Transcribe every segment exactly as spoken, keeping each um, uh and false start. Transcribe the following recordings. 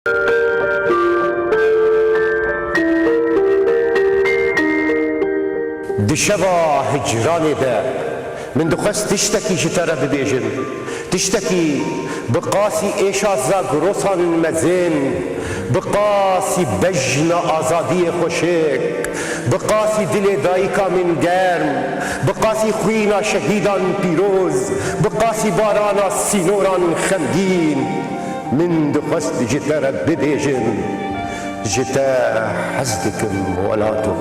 Di şeva hicranê de min dixwest tiştekî ji te re bibêjim. Tiştekî bi qasî êşa zagrosan mezin, bi qasî bejna azadiyê xweşik, bi qasî dilê dayika min germ, bi qasî xwîna şehîdan pîroz, bi qasî barana sînoran xemgîn. Min dixwest ji te re bibêjim, ji te hez dikim welato.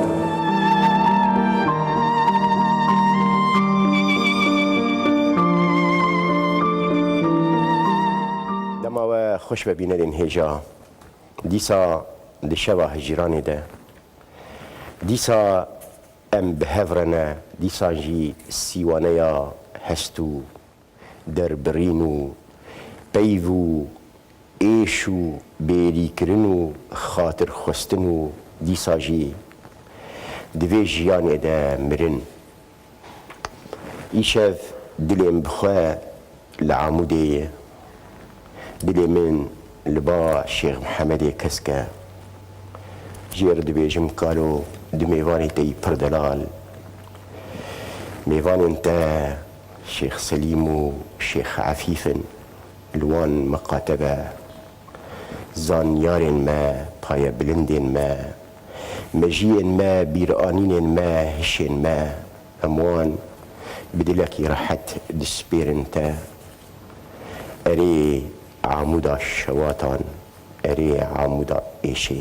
Dema we xweş be bînerên hêja. Dîsa di şeva hicranê de, dîsa em bi hev re ne, dîsa jî sîwaneya hest û derbirîn û peyv û êş û bêrîkirin û xatirxwestin û dîsa jî di vê jiyanê de mirin. Îşev dilê min bi xwe li Amûdê ye. Dilê min li ba Şêx Mihemedê kesk e. Jê re dibêjim kalo, di mêvanê te yî pir delal. Mêvanên te Şêx Selîm û Şêx Efîf in. Li wan miqate be. Zanyarên me, payebilindên me, mejiyên me, bîranînên me, hişên me, em wan bi dilekî rehet dispêrin te. Erê amûda şewatan, erê amûda êşê.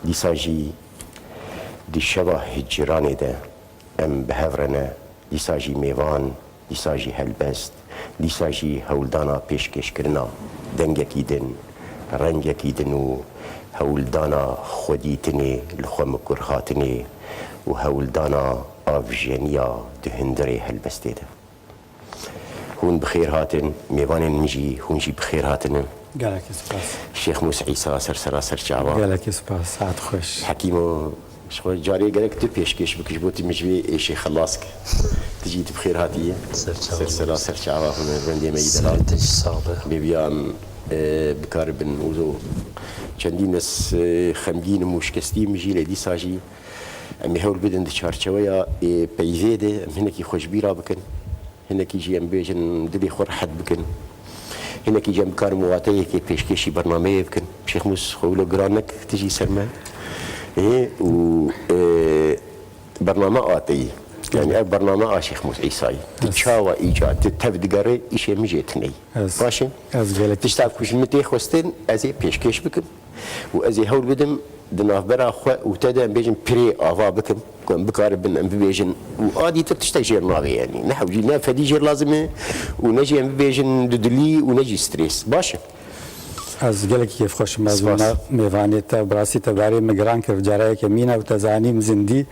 Dîsa jî di şeva hicranê de em bi hev re ne, dîsa jî mêvan, dîsa jî helbest, dîsa jî hewldana pêşkêşkirina dengekî din, rengekî din û hewldana xwedîtinê, li xwe mikurhatinê û hewldana avjeniya di hundirê helbestê de. Hûn bi xêr hatin, mêvanên min jî, hûn jî bi xêr hatine. Gelekî spas. Şêx Mûs Îsa, ser sera ser çava. Gelekî spas, saet xweş. Hekîmo, ji xwe carê gerek tu pêşkêş bikî, ji bo tu min ji vê êşê xelas kî. Tu jî tu bi xêr hatî. Ser çava. Ser sera ser çava hûn ê rindê me yî delal. Saet sax be. Bêbiya em, e, bikaribin û çendî nes, e, xemgîn im û şikestî min jî, lê dîsa jî em ê hewl bidin di çarçeweya, e, peyvê de em hinekî xwe ji bîra bikin. Hinekî jî em bêjin dilê xwe rehet bikin. Hinekî jî em bikarin wateyekê pêşkêşî bernameyê bikin. Şêx Mûs, xwe wilo giran nek, tu jî ser me. Ê, û, e, bername a te yî. Yani ev bername a Şêx Mûs Îsayî. Tu çawa îca, tu tev digerê, îşê min jê tune yî. Baş e? Ez gelek Tişta ku ji min tê xwestin, ez ê pêşkêş bikim. Û ez ê hewl bidim di navbera xwe û te de em bêjin pirê ava bikim, ku em bikaribin em bibêjin û a dîtir tiştek jêr navê, yanî ne hewcî, ne fedî jêr lazim e û ne jî em bibêjin dudilî û ne jî strês. Baş e? Ez gelekî kêfxweş im, ez Spas. Wina mêvanê te, bi rastî te barê min giran kir, carayeke mîna û te zanî min zindî.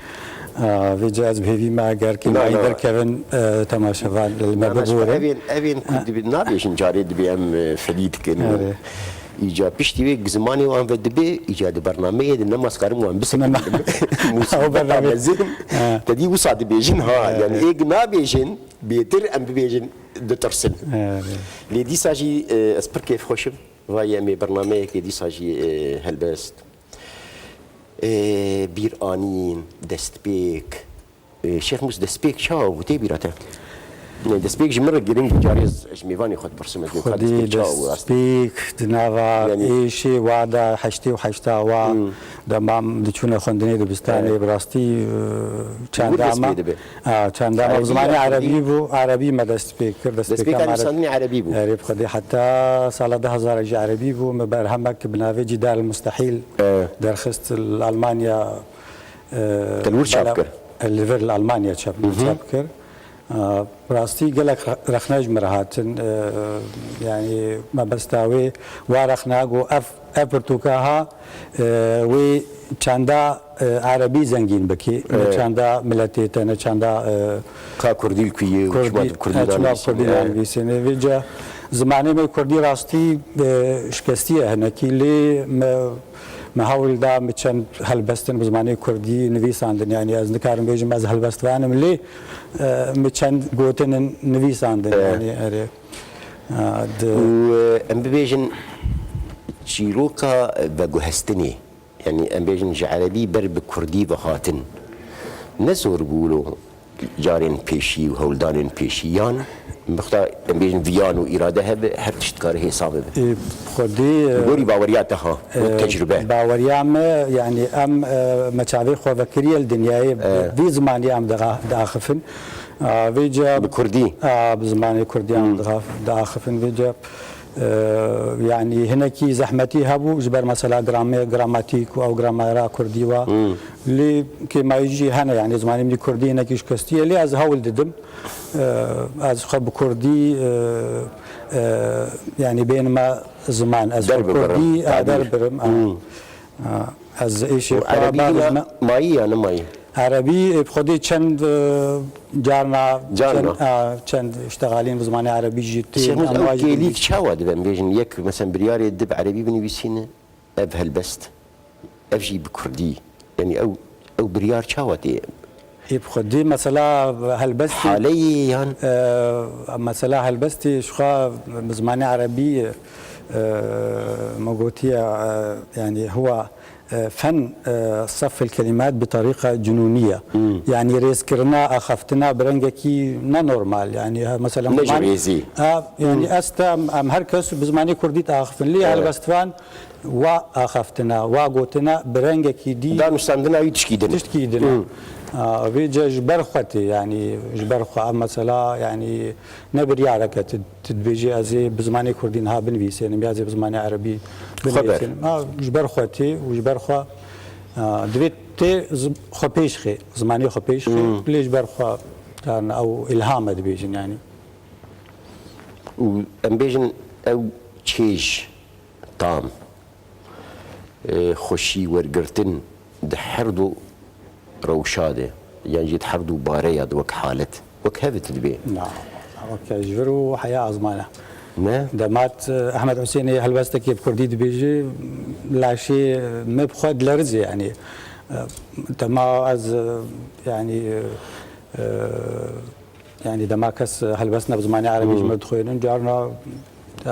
Aa, vêca ez bi hêvî me eger Na, kêmayî na. derkevin, e, temaşevan li me Na, na, bibore. Evên, evên ku Ha. dibi-, nabêjin carê dibê em, e, fedî dikin û Erê. Îca piştî wê zimanê wan ve dibê, îca di bernameyê de nema dikarin wan bisekin. Nema. Musîbeta Ew bername. mezin, Ha. te dî wisa dibêjin ha. Evet. Yani êk nabêjin, bêtir em bibêjin ditirsin. Evet. Lê dîsa jî, e, ez pir kêfxweş im. Vayê em ê bernameyekê dîsa jî, e, helbest. E, bîranîn, destpêk, Ê, Şêx Mûs, destpêk çawa bû, tê bîra te? Ne, destpêk ji min re giring, carê ez ji mêvanê xwe dipirsim, ez nêka Xwedî destpêk çawa bû, rast? destpêk di nava Yani êşê wa de heştê û heşta wa Hmm. dema em diçûne xwendinê dibistanê, Evet. bi rastî, e, Wî çanda dest me, pê dibe. a, çanda me bi Erebî zimanê ya erebî Kurdî? bû, erebî me dest pê kir, destpêka Destpêka me erebî. nivîsandinê erebî bû. Erê, bi xwedî heta sala du hezar jî erebî bû, me berhemek bi navê Cîdal Mustehîl Evet. derxist li Almanya. Te li wir çap kir? Li vir li Almanya çap, Hı hı. çap kir. Rastî gelek re-, rexne ji min re hatin. E, yanî mebesta wê wa rexne got ev, ev pirtûka ha, e, wê çanda, e, erebî zengîn bikî, ne Evet. çanda miletê te, ne çanda, e, Ka kurdî li ku ye û çima Kurdî, tu kurdî e, çima nanivîsî? kurdî E. nanivîsî? Vêca zimanê me kurdî rastî, e, şikestî ye hinekî, lê me Me hewl da min çend helbestin bi zimanê kurdî nivîsandin. Yanî ez nikarim bêjim ez helbestvan im, lê, e, min çend gotin nivîsandin. E. Yanî erê. E, di Û, e, em bibêjin Çîroka veguhestinê, yanî em bêjin ji erebî ber bi kurdî ve hatin, ne zor bû lo carên pêşî û hewldanên pêşî, yan mixta em bêjin viyan û îrade hebe, her tişt dikare hêsa bibe. Ê, xwedî, Li gorî baweriya te ha, wek e, tecrube. Baweriya me, yanî em, e, me çavê xwe vekiriye li dinyayê, E. vî zimanî em dixa-, diaxifin. A, vêca Bi kurdî. A, bi zimanê kurdî em Hmm. dixa-, diaxifin. Vêca Eee, yanî hinekî zehmetî hebû ji ber mesela grame-, gramatîk û ew gramera kurdî wa. Hmm. Lê kêmayî jî hene, yanî zimanê min kurdî hinekî şikestî ye, lê ez hewl didim. Eee, ez xwe bi kurdî, eee, eee, yanî bênime ziman. Ez xwe Derbibirim, kurdî, eee, tabîr. derbibirim, eee. Hmm. Eee, ez êşê Û xwe erebî bavêjime. Mayî ya nemayî? Erebî, e, bi xwedê çend, e, carna, Carna. çend, a, çend îştexalîn bi zimanê erebî jî tê. Şêx Mûs, ew kêlîk çawa dibe, em bêjin, yek, mesela, biryarê dib erebî binivîsîne, ev helbest, ev jî bi kurdî. Yanî ew, ew biryar çawa tê? Ê, bi xwedê, mesela, helbestê, Haleyê yan? e, mesela, helbestê ji xwe bi zimanê erebî, e, me gotiye, e, yanî, huwa e, fen, e, sef el kelimat bi tarîqa cunûnî ye. Hmm. Yanî rêzkirina, axaftina bi rengekî ne normal. Yanî, he, mesela, Ne ji ziman-, rêzî. ha, yanî Hmm. ez te em, em her kes bi zimanê kurdî diaxifin. Lê Evet. helbestvan wa axaftina, wa gotina bi rengekî dî Danûstandina wî tişkî din e. tiştkî din e. Hmm. A, vêca ji ber xwe tê, yanî ji ber xwe em mesela, yanî ne biryareke tu, tu dibêjî ez ê bi zimanê kurdî niha binivîsênim ya ez ê bi zimanê erebî Xwe ber. binivîsênim. Ha, ji ber xwe tê û ji ber xwe, a, divê tê zi-, xwe pêş xê, zimanê xwe pêş xê, Hmm. lê ji ber xwe carna ew îlham e dibêjin yanî. Û em bêjin ew çêj, tam, e, xweşî wergirtin di her du rewşa de, yan jî di her du bareya de wek halet, wek hev dibê. Na, weke ji vir û heya azmana. Ne? Demat, e, Ehmed Husênê helbestekê bi kurdî dibêje, laşê me bi xwe dilerizê, yanî, e, dema ez, e, yanî, e, e, Yanî dema kes helbestina bi zimanê erebî ji Hmm. me dixwînin, carna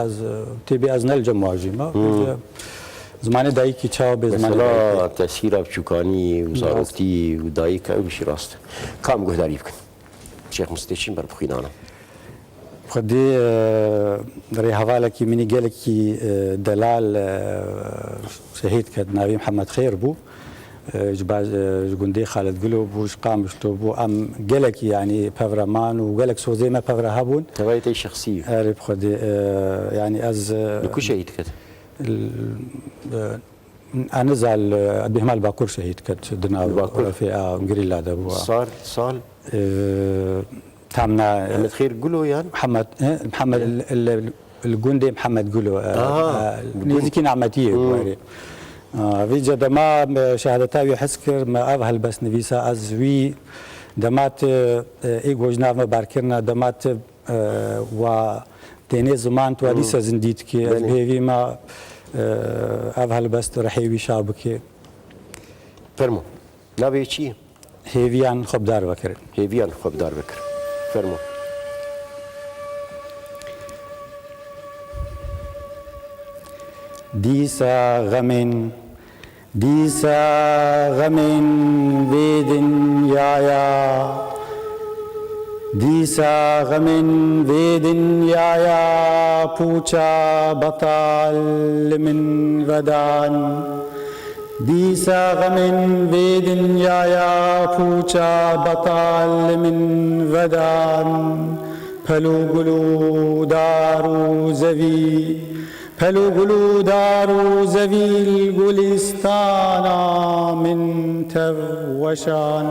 ez, têbî ez ne li cem wan jî me. Hmm. Zimanê dayikî çawa bê zimanê Mesela dayikê? tesîra biçûkanî û Rast. zaroktî û dayik ew jî rast e. Kam guhdarî bikin? Şêx Mûs tê çîn ber bi xwînana. Xwedî, e, rêhevalekî min î gelekî, e, delal, e, şehîd ket, navî Mihemed Xêr bû. E, ji baz-, e, ji gundê Xalid Gulo bû, ji Qamişlo bû. Em gelekî, yanî, pevre man û gelek sozê me pevre hebûn. Tevayê te şexsî. Erê bi Xwedê, e, yanî ez, e, Li ku şehîd ket? l-, e, Aniza li, e, Bihmal Bakur şehîd ket, di nav Bakur. Fê a gerîla de bû. Sal, sal? E, tam na, e, Mihemed Xêr Gulo yan? Mihemed, e, Mihemed E. li, li, li gundê Mihemed Gulo, e, Aha, e, li gund. Nêzîkî Nametiyê bû, Hmm. erê. A, vî ca dema me şehadeta wî hez kir, me ev helbest nivîsa, ez wî dema tu, e, ê ku ji nav me bar kirina, dema tu, e, wa tênê ziman, tu wa Hmm. dîsa zindî dikê. Ez Belê. bi hêvî me, e, ev helbest rihê wî şa bike. Fermo. Navê çi ye? Hêviyan xwe bi dar vekirin. Hêviyan xwe bi dar vekirin. Fermo. Dîsa xemên, dîsa xemên vê dinyaya, dîsa xemên vê dinyaya pûça betal li min vedan. Dîsa xemên vê dinyaya pûça betal li min vedan. Pel û gul û dar û zevî, pel û gul û dar û zevî li gulîstana min tev weşan.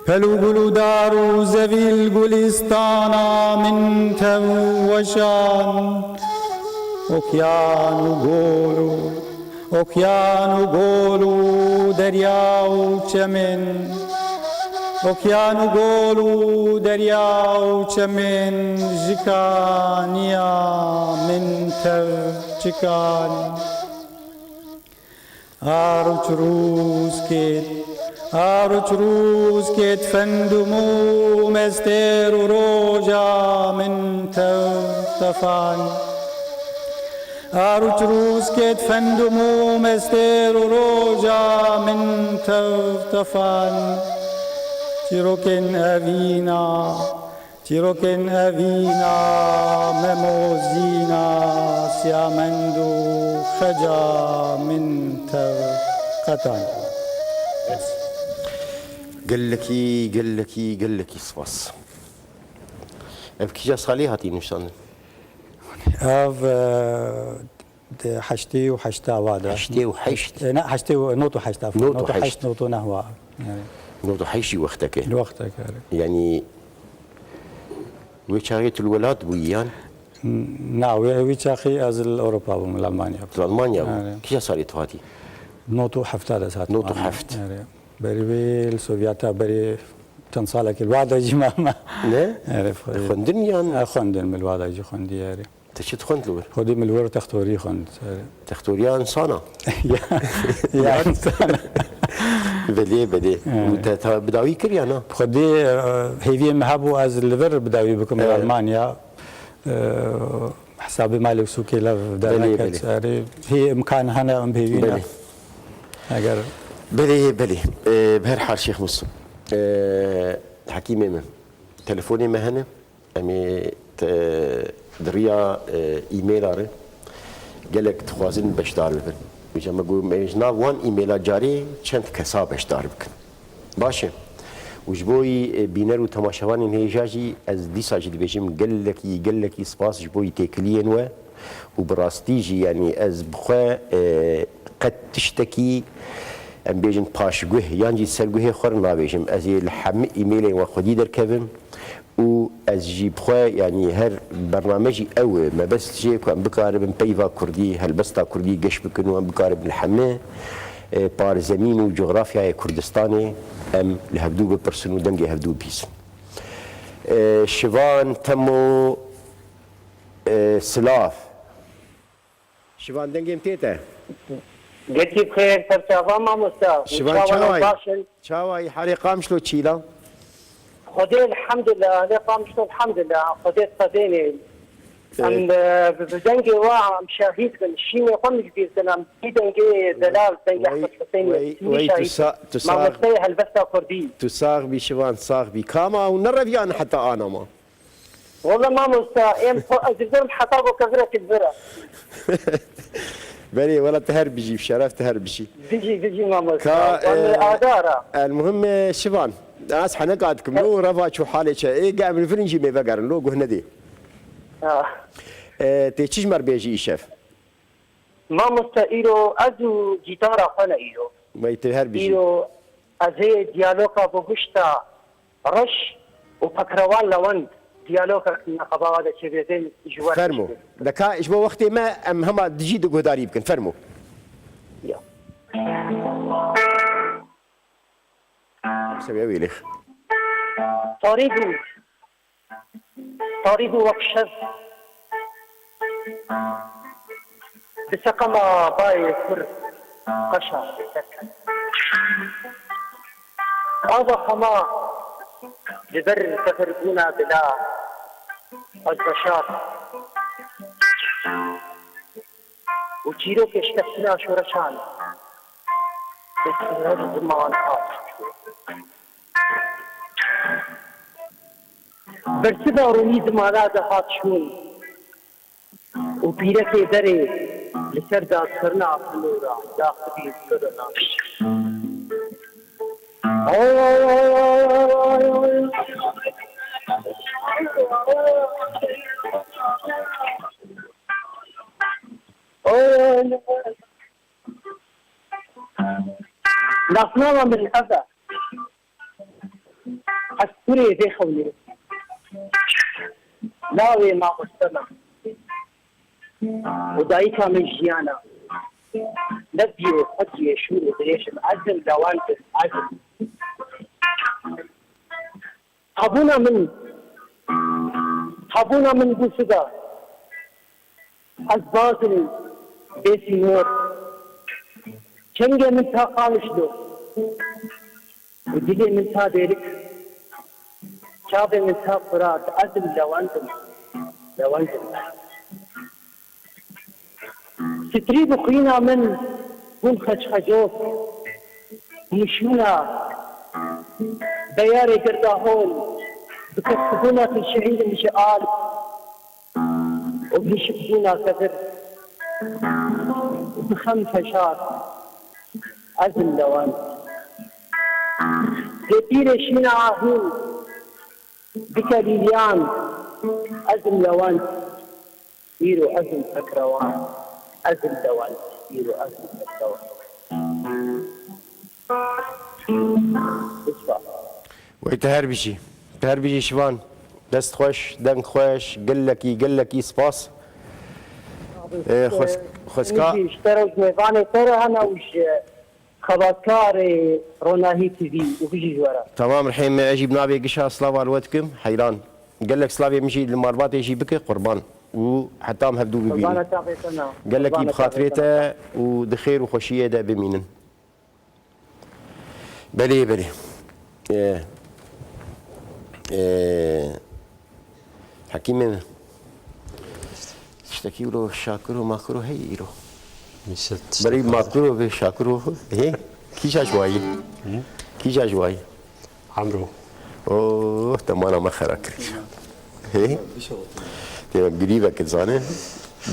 Pel û gul û dar û zevî li gulîstana min tev weşan. Okyan û gol û, okyan û gol û derya û çemên. Okyan û gol û derya û çemên ji kaniya min tev çikan. Arûç rûskêt, arûç rûskêt fendûm û mestêr û roja min tev tefan. Ar û çirûskê di fend û mûm, estêr û roja min tev tefan. Çîrokên evîna, çîrokên evîna, memozîna, siyamend û xeca min tev qetan. Gelekî, gelekî, gelekî spas. Ev kîja salî hatî nûşandin? Ev, e, di heştê û heşta wa de. Heştê û heşt? E, ne, heştê û, not û heşt, afûn. Not û heşt. Not û heşt, not û neh wa. Yani. Not û heşt jî wextek e. Wextek, yani. Yani, wê çaxê tu li welat bûyî yan? Na, wê, wî çaxî ez li Ewropa bûm, li Almanya bûm. Li Almanya bû? Yani. Kîja salî tu hatî? Not û hefta de ez hatim. Not û heft. Yani. Berî wê li Sovyeta, berî çend salekî li wa de jî mame. Ne? Erê, xwedî. Xwendin yan? E, xwendin, min li wa de jî xwendî, erê. Te çi dixwend li wir? Xwedî min li wir textorî xwend, erê. Textoriya insana? Ya, ya insana. Belê, belê. Evet. Û te, te bi dawî kir ya na? Xwedî, e, hêviyê min hebû ez li vir bi dawî bikim li Almanya. E, hesabê malê û sûkê lev derneket, belê, belê. Erê, hê imkan hene, em hêvî ne. Belê. Eger Belê, belê. E, bi her hal Şêx Musa. E, Hekîmê min. Telefonê me hene. Em ê te di riya, e, e-maila re gelek dixwazin beşdar bibin. Vêca me got, em ê ji nav wan e-maila carê çend kesa beşdar bikin. Baş e. Û ji bo wî, e, bîner û temaşevanên hêja jî ez dîsa jî dibêjim gelekî, gelekî spas ji bo wî têkiliyên we û bi rastî jî, yanî ez bi xwe, e, qet tiştekî, em bêjin paşguh yan jî serguhê xwe re nabêjim. Ez ê li hemî e-mailên we xwedî derkevim. Û ez jî bi xwe, yanî her bername jî ew e, mebest jê ku em bikaribin peyva kurdî, helbesta kurdî geş bikin û em bikaribin li hemî, e, parzemîn û cografyayê Kurdistanê em li hevdû bipirsin û dengê hevdû bihîsin. E, Şivan Temo, e, silav. Şivan, dengê min tê te? Gelkî bi xêr, ser çavan mamosta. Şivan, çawa yî? Baş in. Çawa yî? Halê Qamişlo çîla? Xwedê elhamdulillah, halê Qamişlo elhamdulillah. Xwedê sezênê. Em, e, bi, bi dengê wa em şahîd bin. Şînê xwe min ji bîr din. Em bî dengê delal, dengê Wey, Ehmed Huseyinê. wey, Min wey, tu şahîd sa-, bin. Tu sax, Mamosteyê helbesta kurdî. Tu sax bî Şivan, sax bî. Kama û nereviyan heta ana ma? Wele mamosta, em xwe ez dibirim heta bo kevirek li vir e. Belê, wele tu her bijî, şeref tu her bijî. Bijî, bijî mamosta. Ka, Wan e, adara. El muhim, e, Şivan. Ez heneka dikim, lo reva çû halê çi. Ê, ge em li vir in jî mêvegerin, lo guh nedê. Ha. E, tê çi ji me re bêjî îşev? Mamoste, îro ez û gîtara xwe ne îro. Wey, tu her bijî. Îro ez ê diyaloga bihuşta reş û Pekrewan Lewend diyalogek neqeba de çêbêtin ji we re. Fermo. Deka ji bo wextê me em hema dijî di guhdarî bikin. Fermo. Ya. Seviye wêlêx. Tarî bû. Tarî bû wek şev. Bi seqema bayê kur qeşa li ser ket. Ava xema li ber sefirgûna bila ez veşart. Û çîrokê şikestina şoreşan bi ziman hat. Bersiva rûnî zimana de hat şûn û pîrekê derê li ser dadkirina binûra daxivî zirina. Nasnama min ev e. Ez kurê vê xewnê. Lawê mamoste me. Û dayika min Jiyana. Nebiyê xwediyê şûr û dirêj im. Ez im, lewend im, ez im. Hebûna min, hebûna min bû fida. Ez baz im bê sînor. Çengê min ta Qamişlo û dilê min ta Dêrik. Çavê min ta Firat. Ez im, lewend im, lewend im. Titrî bi xwîna min bûn xeçxecok. Nişûna beyarê girda hol bi keskbûna te şehîd in ji al û hişkbûna te vir bi xem feşar ez im lewend. Lê pîrê şîna ahîn bike lîlyan ez im lewend. Îro ez im pekrewan, ez im lewend. Îro ez im pekrewan. Bispa. Wey te her bijî. Te her bijî Şivan. Dest xweş, deng xweş, gelekî, gelekî spas. Ee, xwes-, xweska Ji te re û ji mêvanê te re hene û ji xebatkarê Ronahî T V û bijî ji we re. Tamam, rihê me, ez jî bi navê Gişa slava li we dikim. Heyran. Gelek slavê min jî li malbatê jî bike, qurban. Û heta em hevdû bibînin. Qurbana çavê te ne. Gelekî bi xatirê te û di xêr û xweşiyê de bimînin. Belê, belê. Ee, ee, Hekîmê min. Tiştekî wilo şakiro makiro heye îro. Berî makiro ve şakiro hê. Kîja ji wayî? Kîja ji wayî? Emro. Oh, te mala me xera kir. Hê? Te gilî vekir zane.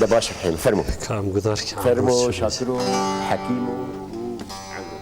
De baş rihên, fermo. Kam gudar ki Fermo, Şakiro, Hekîmo û Emro.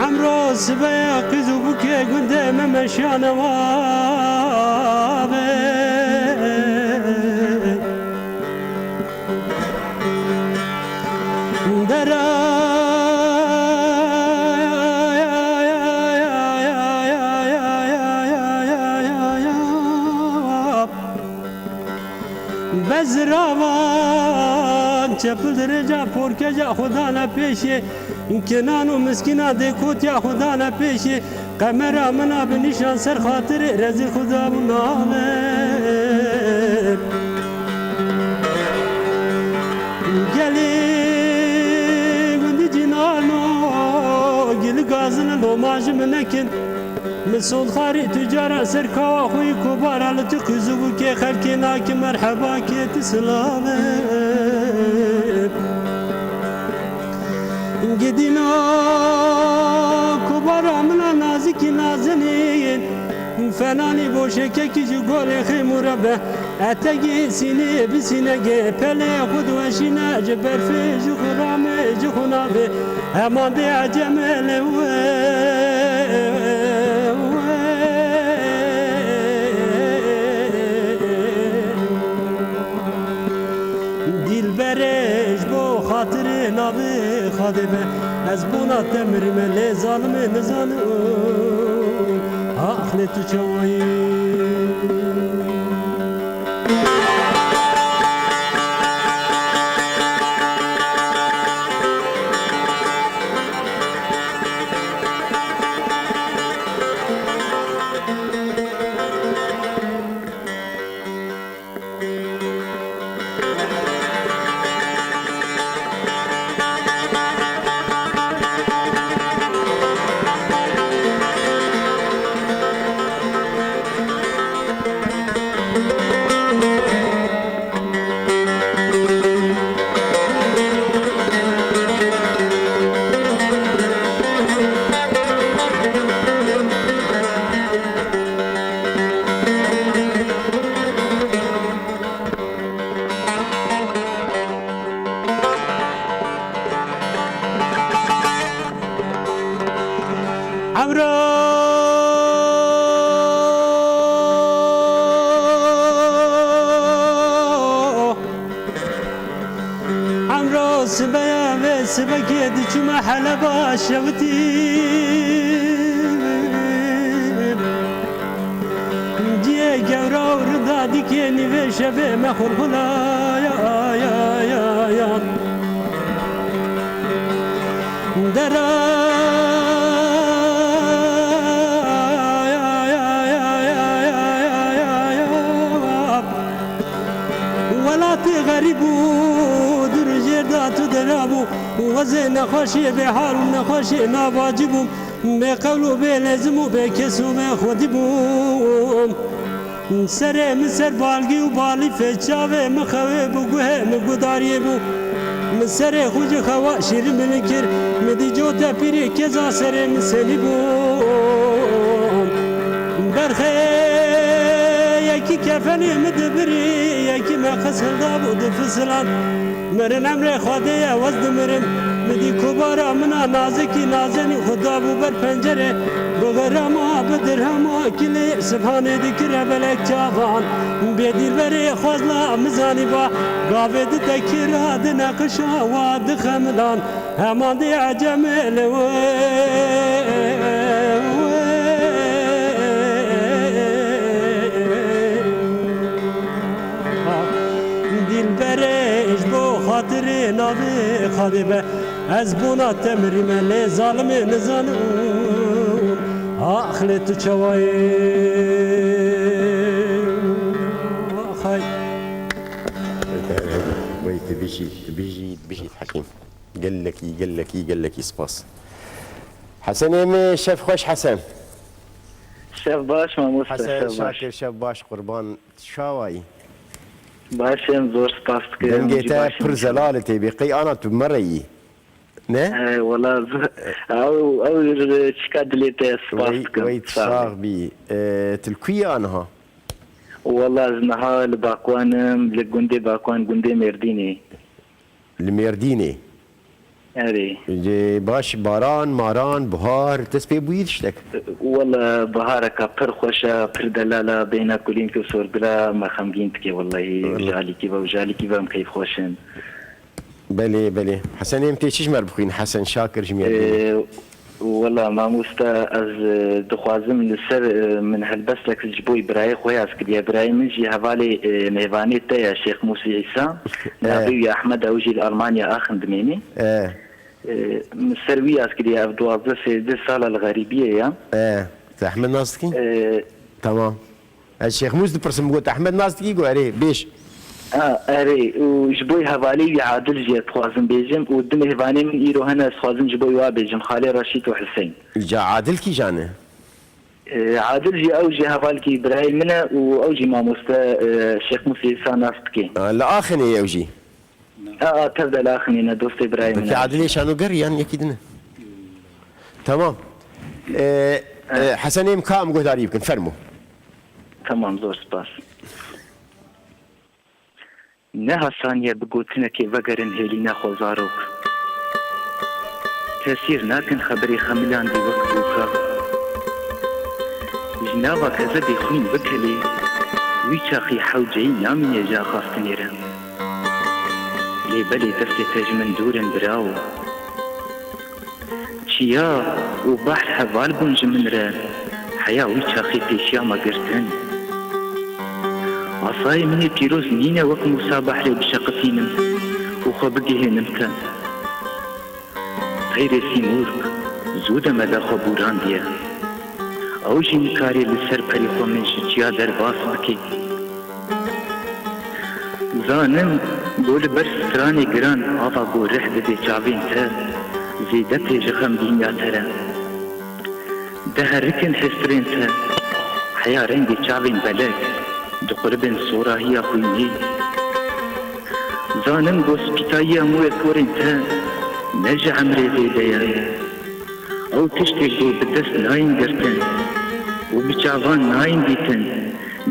Emro sibeya qiz û bûkê gundê me meşiyane wabe. Dera bezravan çepil dirêca porkeca xwe dane pêşê. Kenan û miskîna dê kotiya xwe dane pêşê. Qemera min a bi nîşan ser xatirê rezîl xuda bû nale. Gelê gundî cînano gili gazine loma ji min nekin. Min solxarî tu cara ser kawa xwe yî kobara li tu qîzû bû kê xelkê naki merheba kê tu silave. Gidîna kubara min a nazikî nazenî, fenanî boşekekî ji golê xêmûre be. Etegî sînê bi sînegê pelê xwe diweşîne, ji berfê ji xuramê ji xunavê. Hemandê ecemê lê we, we. Dîlberê ji bo xatirê navê Xadê be, ez bona te mirime, lê zalimê nizanim, ax lê tu çawayî. Emro, emro sibeya vê sibekê diçûme Heleba şewitî. Ciyê gewra û rida dikê nîvê şevê me xulxula ya, ya, ya, ya. Dera welatê xerîb û dûr û jêr da tu derabû. Wezê nexweşê bêhal û nexweşê navacî bûm. Bê qewl û bê lêzim û bê kes û bê xwedî bûm. Serê min ser balgî û balîfê çavê min xewê bû, guhê min gudariyê bû. Min serê xwe ji xewa şîrin min kir, min dî cote pîrê keza serê min senî bû. Berxê yekî kefenê min dibirî, yekî meqes hilda bû difisilan. Mirin emrê Xwedê ye, wez dimirim. Min dî kubara min a nazikî nazenî xwe dabû ber pencerê. Bi xirema, bi dirhema kilê sibhanê dikire belek çavan. Bê dîlberê xwezla min zanî ba, gavê di tekira di neqişa wa dixemilan. Heman dê ecemê li wê. Dîlberê ji bo xatirê navê Xwedê be, ez bona te mirîme, lê zalimê nizanim ax lê tu çawa yî. Axay. Wey tu bijî, tu bijî, tu bijî Hekîm. Gelekî, gelekî, gelekî spas. Hesenê min, şev xweş Hesen. Şev baş mamoste, Hesen şev baş. Şakir, şev baş qurban. Çawa yî? Baş im, zor spas dikim. Dengê te pir zelal e tê bê. Qey ana tu mere yî? Ne? He, wela z-, ew, ew çika dilê te spas dikim. Wey, wey tu sax bî. E, tu li ku yî aniha? Wela ez niha li Bakwan im, li gundê Bakwan, gundê Mêrdînê. Li Mêrdînê. Erê. Ê, baş, baran, maran, buhar, dest pê bûyî tiştek? Wela bihareka pir xweş e, pir delal e, beyna kulîlk û sorgula me xemgîn dike, wellahî. Wela. Ji alîkî ve û ji alîkî ve em keyfxweş in. Belê, belê. Hesen, em tê çi ji me re bixwîn? Hesen Şakir ji Mêrdînê. Ê, Wela mamoste, ez, e, dixwazim li ser, e, min helbestek ji bo birayê xwe yaz kiriye. Birayê min jî hevalê, e, mêvanê te ye, Şêx Mûsî Îsa. E. Navê wî Ehmed e, ew jî li Almanya Aachen dimênî. E. E, min ser wî yaz kiriye, ev duwazdeh sêzdeh sala li xerîbiyê ye. E. Tu Ehmed nas dikî? E. Tamam. Ez Şêx Mûs dipirsim, got, Ehmed nas dikî? Got, erê, bêj. Ha, erê, û ji bo hevalê wî Adil jî ez dixwazim bêjim û du mêvanê min îro hene, ez dixwazim ji bo wa bêjim, Xalê Reşîd û Hiseyn. Ca Adil kîjan e? E, Adil jî, ew jî hevalkî birayê min e û ew jî mamoste, e, Şêx Mûsê Îsa nas dike. A, li Axinê ye ew jî? A, a, tev de li Axinê ne, dostê birayê min e. Belkî Adilê şanoger yan yekî din e. Tamam. E, e, Hesenê em ka em guhdarî bikin, fermo. Tamam, zor spas. Ne asan ye bi gotinekê vegerin hêlîna xwe zarok. Tesîr nakin xeberê xemilandî wek bûka. Ji nava kezebê xwîn bikelê, wî çaxî hewceyî namîne ji axaftinê re. Lê belê destê te ji min dûr in birawo. Çiya û behr heval bûn ji min re, heya wî çaxê pêşiya me girtin. Asayê min ê pîroz nîne wek Mûsa behrê bişeqitînim û xwe bigihênim te. Teyrê sîmûrk zû demeda xwe bûrandiye. Ew jî nikarê li ser perê xwe min ji çiya derbas bike. Zanim ku li ber stranê giran ava ku rih dide çavên te, zêde tê ji xemgîniya te re. Diherikin hestirên te, heya rengê çavên belek, diquribin sorahiya xwînê. Zanim ku spîtayiya mûyê korên te ne ji emrê zêde ye. Ew tiştê ku bi dest nayên girtin û bi çavan nayên dîtin,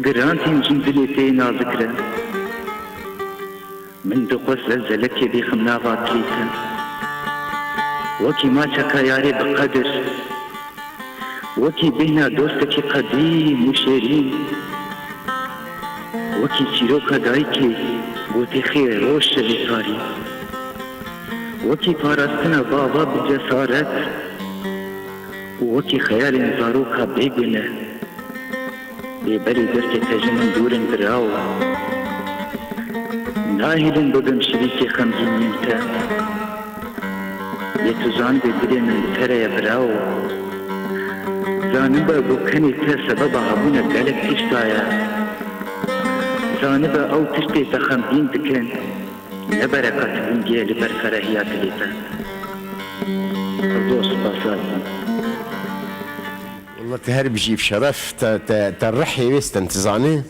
giran tên jin dilê tê nazik re. Min dixwest zelzelekê bêxim nava dilê te. Wekî maçeka yarê bi qedir, Wekî bêhna dostekî qedîm û şêrîn, wekî çîroka dayikê gotê xê roj şevê tarî, wekî parastina bava bi cesaret û wekî xeyalên zaroka bêgune. Lê belê destê te ji min dûr in birawo. Nahêlin bibim şirîkê xemgîniyên te. Lê tu zanibe dilê min li te re ye birawo. Zanibe ku kenê te sebeba hebûna gelek tişta ye. Zanibe ew tiştê te xemgîn dikin, ne bereqetbûn ye li ber ferehiya dilê te. Zor spasdar bûm. Walla te her bijî bi şeref, te, te, te rihê wê sten, tu zanî.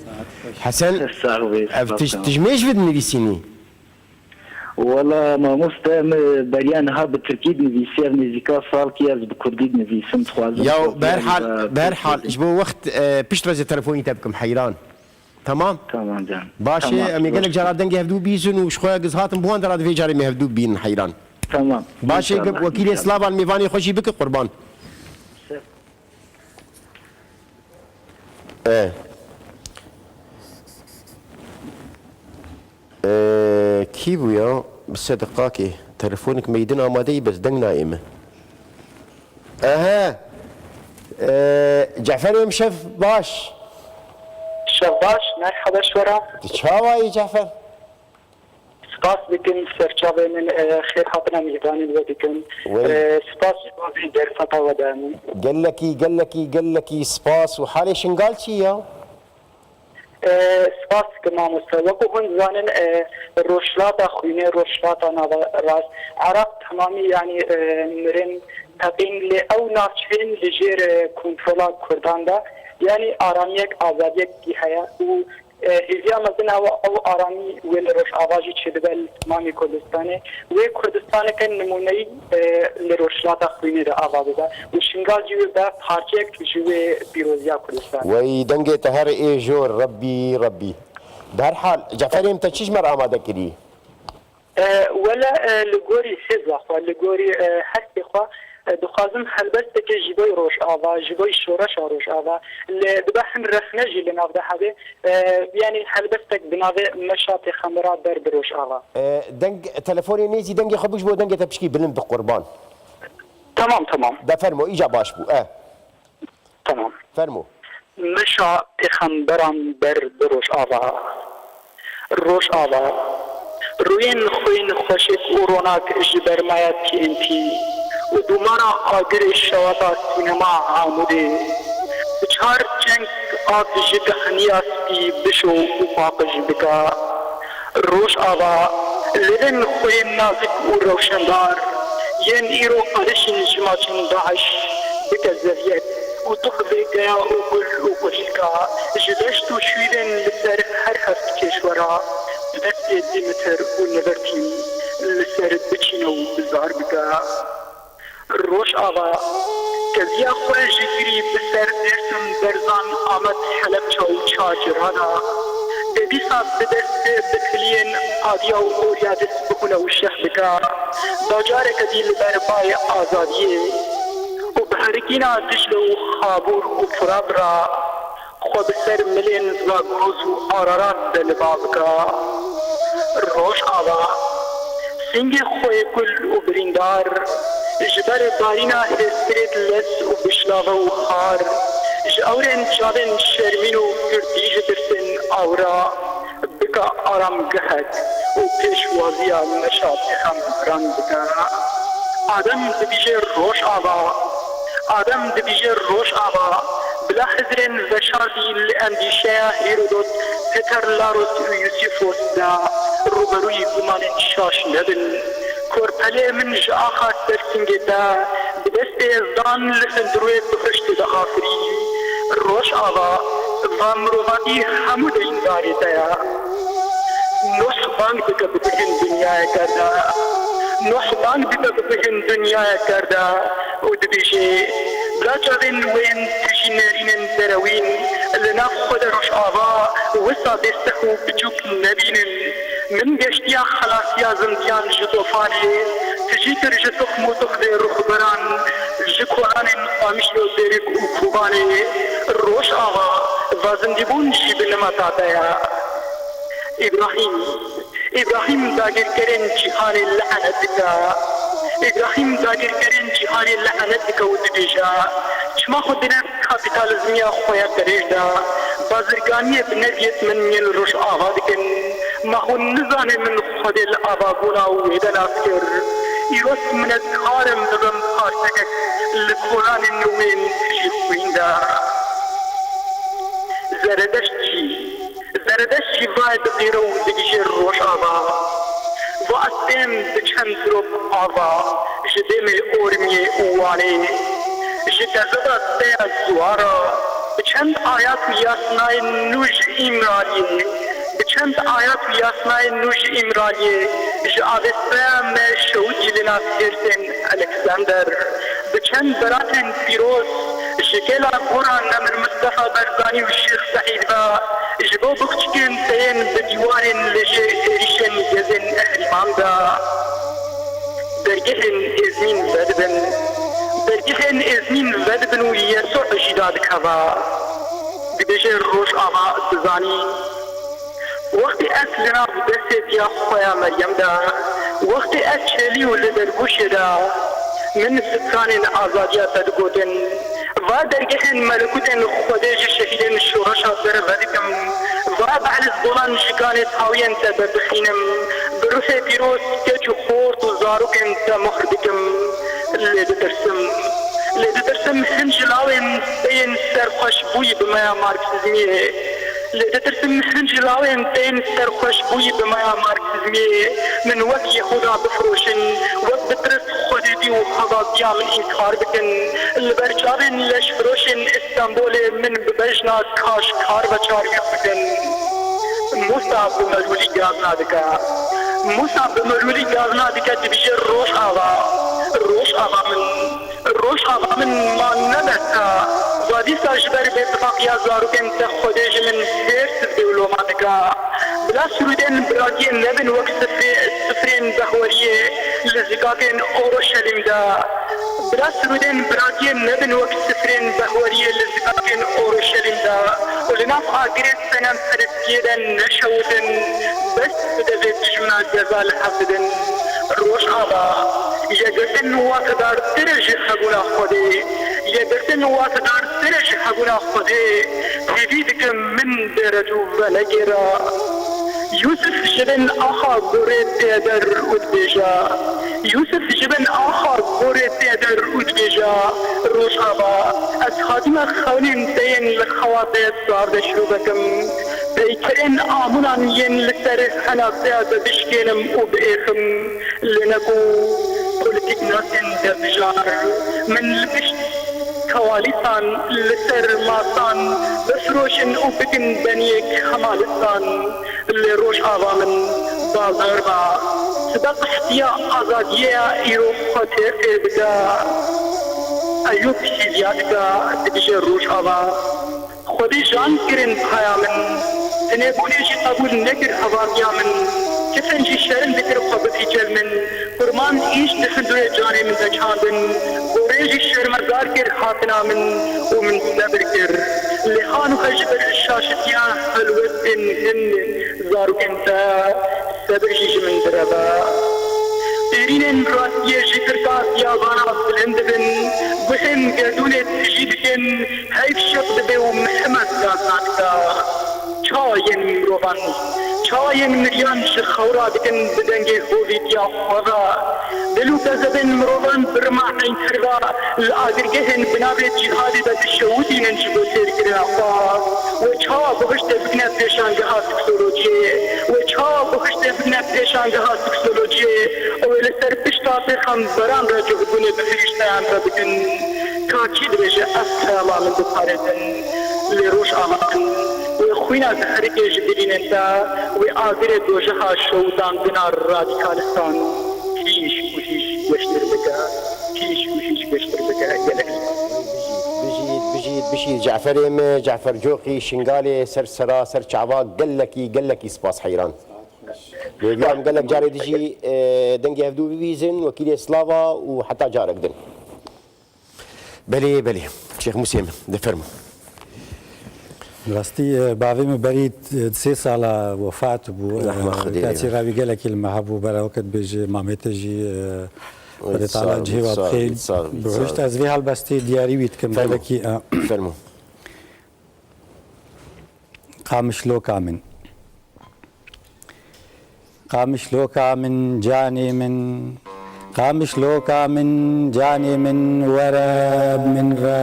Hesen, Sağ ol, ev sağ ol. Tij-, tijmê ji vir dinivîsînî? Wala mamoste, em beriya niha bi tirkî dinivîsî, ev nêzîka salkî ez bi kurdî dinivîsim, dixwazim Ya, kurdî berhal, berhal, ji bo wext, e, piştre ez ê telefonî te bikim, heyran. Tamam? Tamam can. Baş e, Tamam, em ê gelek cara dengê hevdû bîzin û ji xwe giz hatin, bi wan de ra divê carê me hevdû bînin heyran. Tamam. Baş e, inşallah, wekîlê inşallah. Slavan mêvanê xwe jî bike qurban. E. E, kî bû ya? Bi sediqakê. Telefonik meydin amadeyî, bes deng nayê min. Ehe. E, Cefer, emşev baş. Şev baş, merhaba şwera. Tu çawa yî Cefer? Spas dikim, serçavê min, e, xêr hatina mîvanên we dikim. Wey. E, spas ji bo vî dersata we de min. Gelekî, gelekî, gelekî spas û halê Şingal çi ya? E, spas dikim mamoste. Wekî hûn zanin, e, rojhilata xwînê, rojhilata nava rast, Iraq temamî, yanî, e, mirin, teqîn, lê ew navçeyên li jêr, e, kontrola Kurdan de, yanî aramiyek, azadiyek heye û E, hêviya mezin ew, ew aramî wê li Rojava jî çêdibe li temamê Kurdistanê. Wê Kurdistaneke nimûneyî, e, li Rojhilata Xwînê de ava bibe û Şingal jî wê be parçeyek ji wê pîroziya Kurdistanê. Wey dengê te her ê jor, Rebbî, Rebbî. Bi her hal, Ceferê min, te çi ji me re amade kirî? E, wele, e, li gorî hêza xwe, li gorî, e, hestê xwe, e, dixwazim helbestekê ji bo Rojava, ji bo şoreşa Rojava, lê dibe hin rexne jî li nav de hebe, e, yanî helbestek bi navê Meşa Pêxembera ber bi Rojava. E, deng, telefonê nêzî dengê xwe bik ji bo dengê te pişkî bilind bi qurban. Tamam, tamam. De fermo, îca baş bû, e. Tamam. Fermo. Meşa pêxemberan ber bi Rojava. Rojava. Rûyên xwîn xweşik û ronak ji bermaya T N T û dûmara agirê şewata sînema Amûdê. Bi çar çeng av ji kehniya spî bişo û paqij bika. Rojava, lêvên xwê nazik û rewşendar, yên îro qaliş in ji maçên DAIŞ, bike zeviyet û tuxvê geya û gul û xweşika, ji deşt û şûîrên li ser her heft kêşwera, bi destê Dîmitir û Nivirtîn li ser biçîne û bizar bike. Rojava, keziya xwe ji girî bi ser Dêrsim, Berzan, Amed, Helebça û Çarcirana. Dê dîsa bi dest bi kiliyên Adiya û Orya dest bixwine û şeh bike. Da careke dî li ber bayê azadiyê û bi herikîna Dicle û Xabûr û Firat re xwe bi ser milên Zagros û Ararat de li ba bike. Rojava, singê xwe yê kul û birîndar, ji ber barîna hêstirê dilez û bişlave û xar, ji ewrên çavên şermîn û kurdî ji tirsin awira, bike aramgehek û pêşwaziya meşa pêxemberan bike. Adem dibêje Rojava, Adem dibêje Rojava, bila hizrên veşartî li endîşeya Hîrodot, Peter Laros û Yusîfos de rûberûyî gumanên şaş nebin. Korpelê min ji axa ser singê te, bi destê zan li hundirûyê bihuştê de afirî. Rojava, va mirovatî hemû deyîndarê te ye. Nuh bang dike bi guhên dinyayeke de. Nuh bang dike bi guhên dinyayeke de û dibêje, bila çavên wê yên tijî nerînên derewîn li nav xwe de Rojava wisa bêseh û biçûk nebînin. Min geştiya xelasiya zindiyan ji tofanê, tijî kir ji tuxm û tuxvê rûxberan, Ji kolanên Qamişlo, Dêrik û Kobanê Rojava vazindîbûn jî bi nimeta te ye. Îbrahîm, Îbrahîm dagirkerên cîhanê lenet dike. Îbrahîm dagirkerên cîhanê lenet dike û dibêje, çima xwe di nav kapîtalîzmiya xwe ya dirêj de bazirganiyê bi neviyê min yên Rojava dikin? Ma xwe nizane min Xwedê li avabûna wê de nas kir? Îro ez minetkar im bibim parçekek li kolanên wê yên tijî xwîn de. Zeredeşt jî, Zeredeşt jî vayê diqîre û dibêje Rojava. Va ez tên bi çend dirok ava ji dêmê Ormiyê û Wanê, ji kezeba te ya ziwara, bi çend ayat û yasnayên nû ji Îmraliyê, bi çend ayat û yasnayên nû ji Îmraliyê, ji avesteya me şewitî li nav hêrsên Alexander, bi çend beratên pîroz, ji kêla gora Nemir Mistefa Barzanî û Şêx Seîd ve, ji bo bikçikên te yên bi dîwarên li jê êrîşên gezên Ehrîman de. Dergehên êzmîn vedibin. Dergehên êzmîn vedibin û Yesû jî dadikeve. Dibêje Rojava dizanî. Wextê ez li nav destê diya xwe ya Meryem de, wextê ez çêlî û li dergûşê de, min stranên azadiya te digotin. Va dergehên melekûtên Xwedê ji şehîdên şoreşa te re vedikim. Va behlizbolan ji ganê tawiyên te berdixînim. Bi ruhê pîroz keç û xort û zarokên te mohr dikim. Lê ditirsim. Lê ditirsim hin ji lawên te yên serxweşbûyî bi me ya marksizmiyê. Lê ditirsim hin ji lawên te yên serxweşbûyî bi me ya marksizmiyê min wek Yehuda bifiroşin, wek bi tirs Xwedêdî û xebaziya min înkar bikin, li ber çavên leşfiroşên Stenbolê min bi bejna kaşkar ve çarmîx bikin. Mûsa bi melûlî gazna dike. Mûsa bi melûlî gazna dike, dibêje Rojava, Rojava min. Rojava min ma nebesta, va dîsa ji ber bêtifaqiya zarokên te Xwedê ji min hêrs dibê û loma dike. Bila sirûdên biratiyê nebin wek sifrê-, sifrên behweriyê li zikakên Oruşelîm de. Bila sirûdên biratiyê nebin wek sifrên behweriyê li zikakên Oruşelîm de û li nav agirê senemperestiyê de neşewitin, dest bi devê dijmina geza li hev bidin. Rojava, yekgirtin watedartir e ji hebûna Xwedê. Yekgirtin watedartir e ji hebûna Xwedê. Hêvî dikim min dê re tu venegêra. Yûsif ji bin axa gorê tê der û dibêje. Yûsif ji bin axa gorê tê der û dibêje, Rojava, ez hatime xewnên te yên li xewa te sar de şirove kim. Peykerên amûnan yên li ser hena te de bişkênim û biêxim. Lê ne ku polîtîknasên devjar min li pişt kewalîsan li ser masan bifiroşin û bikin beniyê kemalistan. Lê Rojava min, bazar ba, sibe qehtiya azadiyê ya îro xwe têr têr bike. Eyûb hîviya dike, dibêje Rojava. Xwedê jan kirin paya min, tinêbûnê jî qebûl nekir hevaltiya min. Kifin jî şerm dikir xwe bifîçel min. Kurman îş di xindurê canê min de çandin. Gorê jî şermezar kir hatina min û min sebir kir. Lê xanûxe ji ber şaşitiya helwestên hin zarokên te sebir jî ji min direve. Têrînên rastiyê ji kirka biyabana bilind dibin, guhên gerdûnê tijî dikin, heyv şeq dibe û Mihemed gazna dike. Çawa yên mirovan, çawa yên miriyan ji xewra dikin bi dengê hovîtiya xwe ve? Dil û kezebên mirovan bi rima eyntir ve li agirgehên bi navê cîhadê de dişewitînin ji bo têrkirina xwe. Wê çawa bihiştê bikine pêşangeha seksolojiyê? Wê çawa bihiştê bikine pêşangeha seksolojiyê? Ew ê li ser pişta pêxemberan re cihbûnê bi firîşteyan re bikin. Ka kî dibêje, ev peyama min biparêzin? Lê Rojava min, wê xwîna diherike ji birînên te, wê agirê dojeha şewitandina radîkalistan hîş û hîş geştir bike. Hîş û hîş geştir bike. Gelek spas. Bijît, bijît, bijît, bijît Ceferê me, Cefer Coxî, Şingalê, ser sera, ser çava, gelekî, gelekî spas heyran. Lê hêviya min gelek carê dijî, e, dengê hevdû bibîzin, wekîlê slava û heta carek din. Belê, belê. Şêx Mûsê min, de fermo. Rastî, e, bavê min berî, e, sê sala wefat bû. Rehma Xwedê. E, kesî rawî gelekî li me hebû, bera wekit bêjî, mamê te jî, e, Xwedê Teala cihê we bixêr bihişt. Ez vê helbestê diyarî wî dikim, Fermo. Gelekî, e, Fermo. Qamişloka min. Qamişloka min, canê min. Qamişloka min, canê min, were bi min ve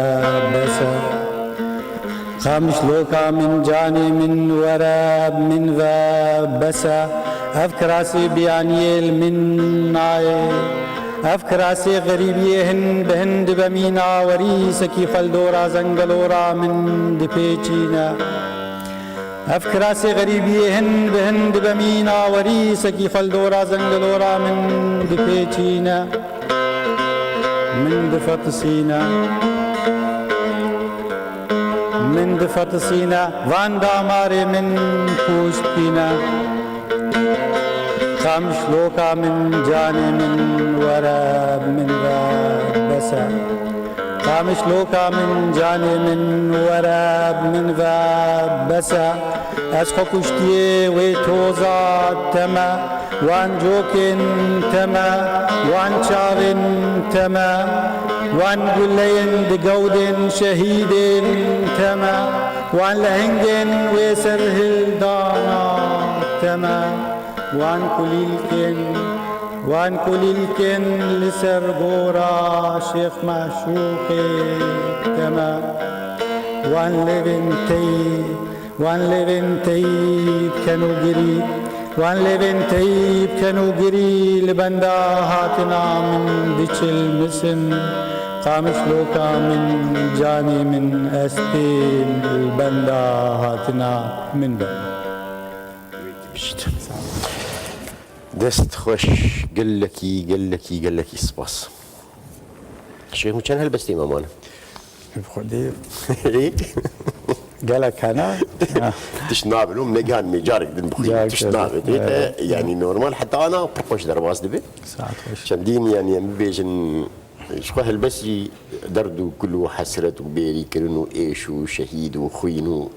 bes e. Qamişloka min, canê min, were bi min ve bes e. Ev kirasê biyaniyê li min nayê. Ev kirasê xerîbiyê hin bi hin dibe mîna werîsekî xwe li dora zengelora min dipêçîne. Ev kirasê xerîbiyê hin bi hin dibe mîna werîsekî xwe li dora zengelora min dipêçîne. Min difetisîne. Min difetisîne. Van damarê min pûşt bîne. Qamişloka min, canê min, were bi min ve bes e. Qamişloka min, canê min, were bi min ve bes e. Ez xwe kuştiyê wê toza te me, wan cokên te me, wan çavên te me, wan guleyên di gewdên şehîdên te me, wan lehengên wê serhildana te me. Wan kulîlkên, wan kulîlkên li ser gora Şêx Meşûqê te me. Wan lêvên teyî, wan lêvên teyî bi kenûgirî, wan lêvên teyî bi kenûgirî li benda hatina min diçilmisin. Qamişloka min, canê min, ez tên li benda hatina min be. Dest xweş, gelekî, gelekî, gelekî spas. Şêx Mû, çend helbestê me mane? Bi Xwedê gelek hene. Tişt nabe, lom negihan me carek din bixwînim. Carek, tişt nabe. Evet. Te, yanî normal, heta ana pir xweş derbas dibe. Saet xweş. Çendîn, yanî em bibêjin, Ji xwe helbest jî derd û kul û hesret û bêrîkirin û êş û şehîd û xwîn û,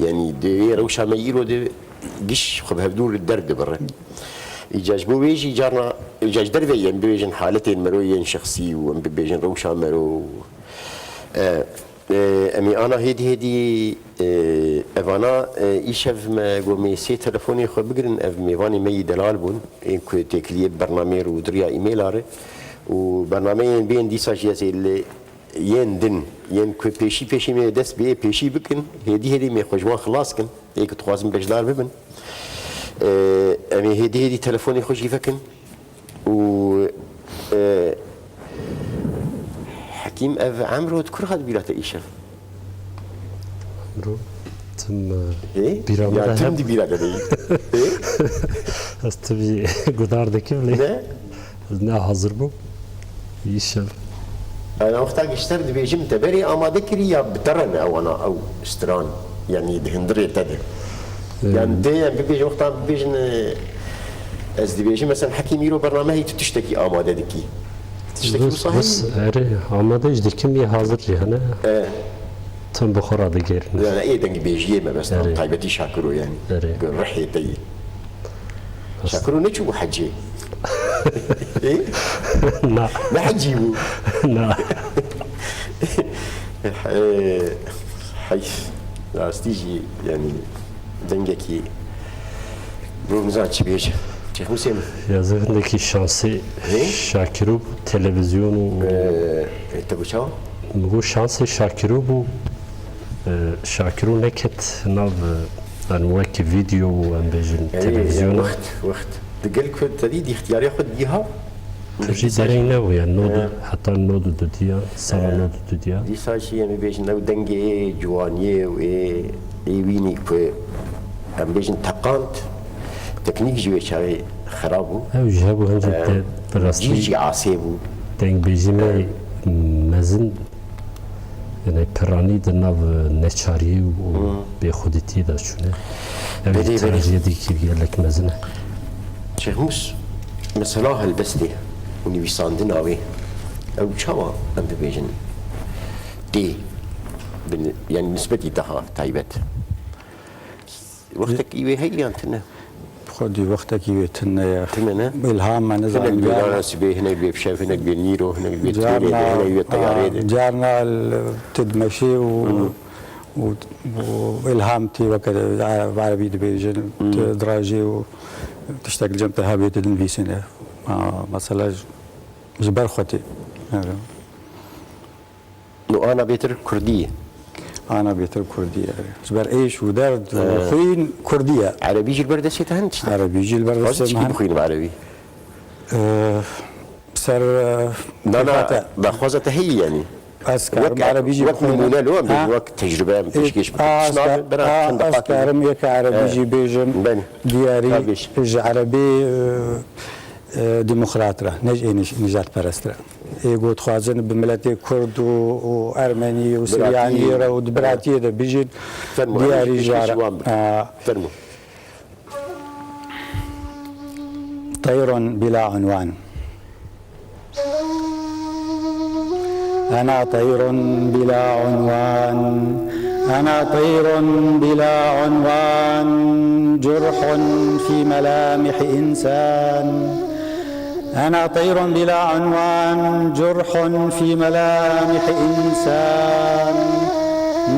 yanî di vê rewşa me îro de giş xwe bi hevdû li derd dibire. Îca ji bo wê jî carna, îca ji derveyî em bibêjin haletên mero yên şexsî û em bibêjin rewşa mero. E, e, em ê ana hêdî hêdî, e, evana, e, îşev me got me sê telefonê xwe bigirin, ev mêvanê me yî delal bûn. Ên ku têkiliyê bernameyê re û di riya emaila re û bernameyên bên dîsa jî ez ê li yên din, yên ku pêşî pêşî me dest bi yê pêşî bikin, hêdî hêdî me xwe ji wan xilas kin, ê ku dixwazin beşdar bibin. Em ê hêdî hêdî telefonê xwe jî vekin û, e, Hekîm, ev Emro di kur hat bîra te îşev? Emro, tim, e, Hê? Bîra me de tim hebû. Di bîra de deyî. Hê? Ez tibî gudar dikim lê. Ne? Ez ne hazir bûm. Îşev. Ana wexta gişter dibêjim te berê amade kirî ya bi te re ne ewana ew stran? Yanî di hundirê te de. Ee, Yanî dê em bibêjin wexta bibêjin, e, ez dibêjim mesela Hekîm îro bernamehî tu tiştekî amade dikî. Tiştekî wisa heye? Bes, erê, amade jî dikim, yê hazir jî hene. E. Tim bi xwe re digêrin. Yani ê dengbêjiyê me bes, erê, taybetî Şakiro yani. Erê. Rihê te yî. Şakiro neçûbû hecê? Ê? Na. Ne hecî bû? Na. Ê, heyf. Rastî jî yani dengekî Dur, nizan çi bêje. Çêxmûsê min. Ya, ez hindekî şansê Hê? Şakiro bû, televîzyon û Ee, e, te got çawa? Min got şansê Şakiro bû. Ee, Şakiro neket nav, e, yani wekî vîdeo û em bêjin Erê, ya, televîzyona. Wext, wext. Di gel ku te dî, di îxtiyariya xwe dî ha? Jî dereng nebû, yani, nod, He. Heta nod û du diya, sala He. Nod û du diya. Dîsa jî em ê bêjin ew dengê ciwaniyê û ê, ê wînî ku em bêjin teqand, teknîk jî wê çaxê xerab bû. Ew jî hebû, hincî He. De bi rastî Cî jî asê bû. Dengbêjî me He. Mezin, yani, piranî di nav neçariyê û Hı. bêxwedîtiyê de çûne. Ew Belê, jî belê. Trajediyekî gelek mezin e. Çêxmûs, mesela helbestê û nivîsandina wê, ew çawa em bibêjin? Tê. Bin-, yani nisbetî daha taybet. Wextekî wê heye yan tine? Xwedî wextekî wê tine ye. Tine ne? Îlham me Hinek nizanim bê ya. Nana sibê, hinek bê bi şev, hinek bê nîro, hinek bê têrê de, hinek bê teyarê de. Carna, a, carna li, tu dimeşê û, û, û îlham tê weke bi erebî dibêjin, tu dirajê û tiştek li cem te hebê tu dinivîsîne. A, mesela ji, ji ber xwe tê. Evet. No ana bêtir kurdî ye. Ana bêtir kurdî ye. Ji ber êş û derd û xwîn kurdî ye. Erebî jî li ber destê te hene tiştek? Erebî jî li ber destê min hene. Çi bixwînim erebî? Ee, ser, e, Nana, daxwaza te heye yani? Ez karim erebî jî bixwînim. Wek nimûne lo em bêjin, wek tecrübe em pêşkêş bikin. Tişt nabe, bera çend deqaqî. Ez karim yek erebî jî bêjim. Belê. Diyarî ji erebî, e, e, demokrat re, ne ji ê nij-, nijadperest re. Ê ku dixwazin bi miletê Kurd û, û Ermenî û Siryanî re û di biratiyê de bijîn, diyarî ji wan re. Fermo. طير بلا عنوان. أنا طير بلا عنوان، أنا طير بلا عنوان، جرح في ملامح إنسان. أنا طير بلا عنوان، جرح في ملامح إنسان،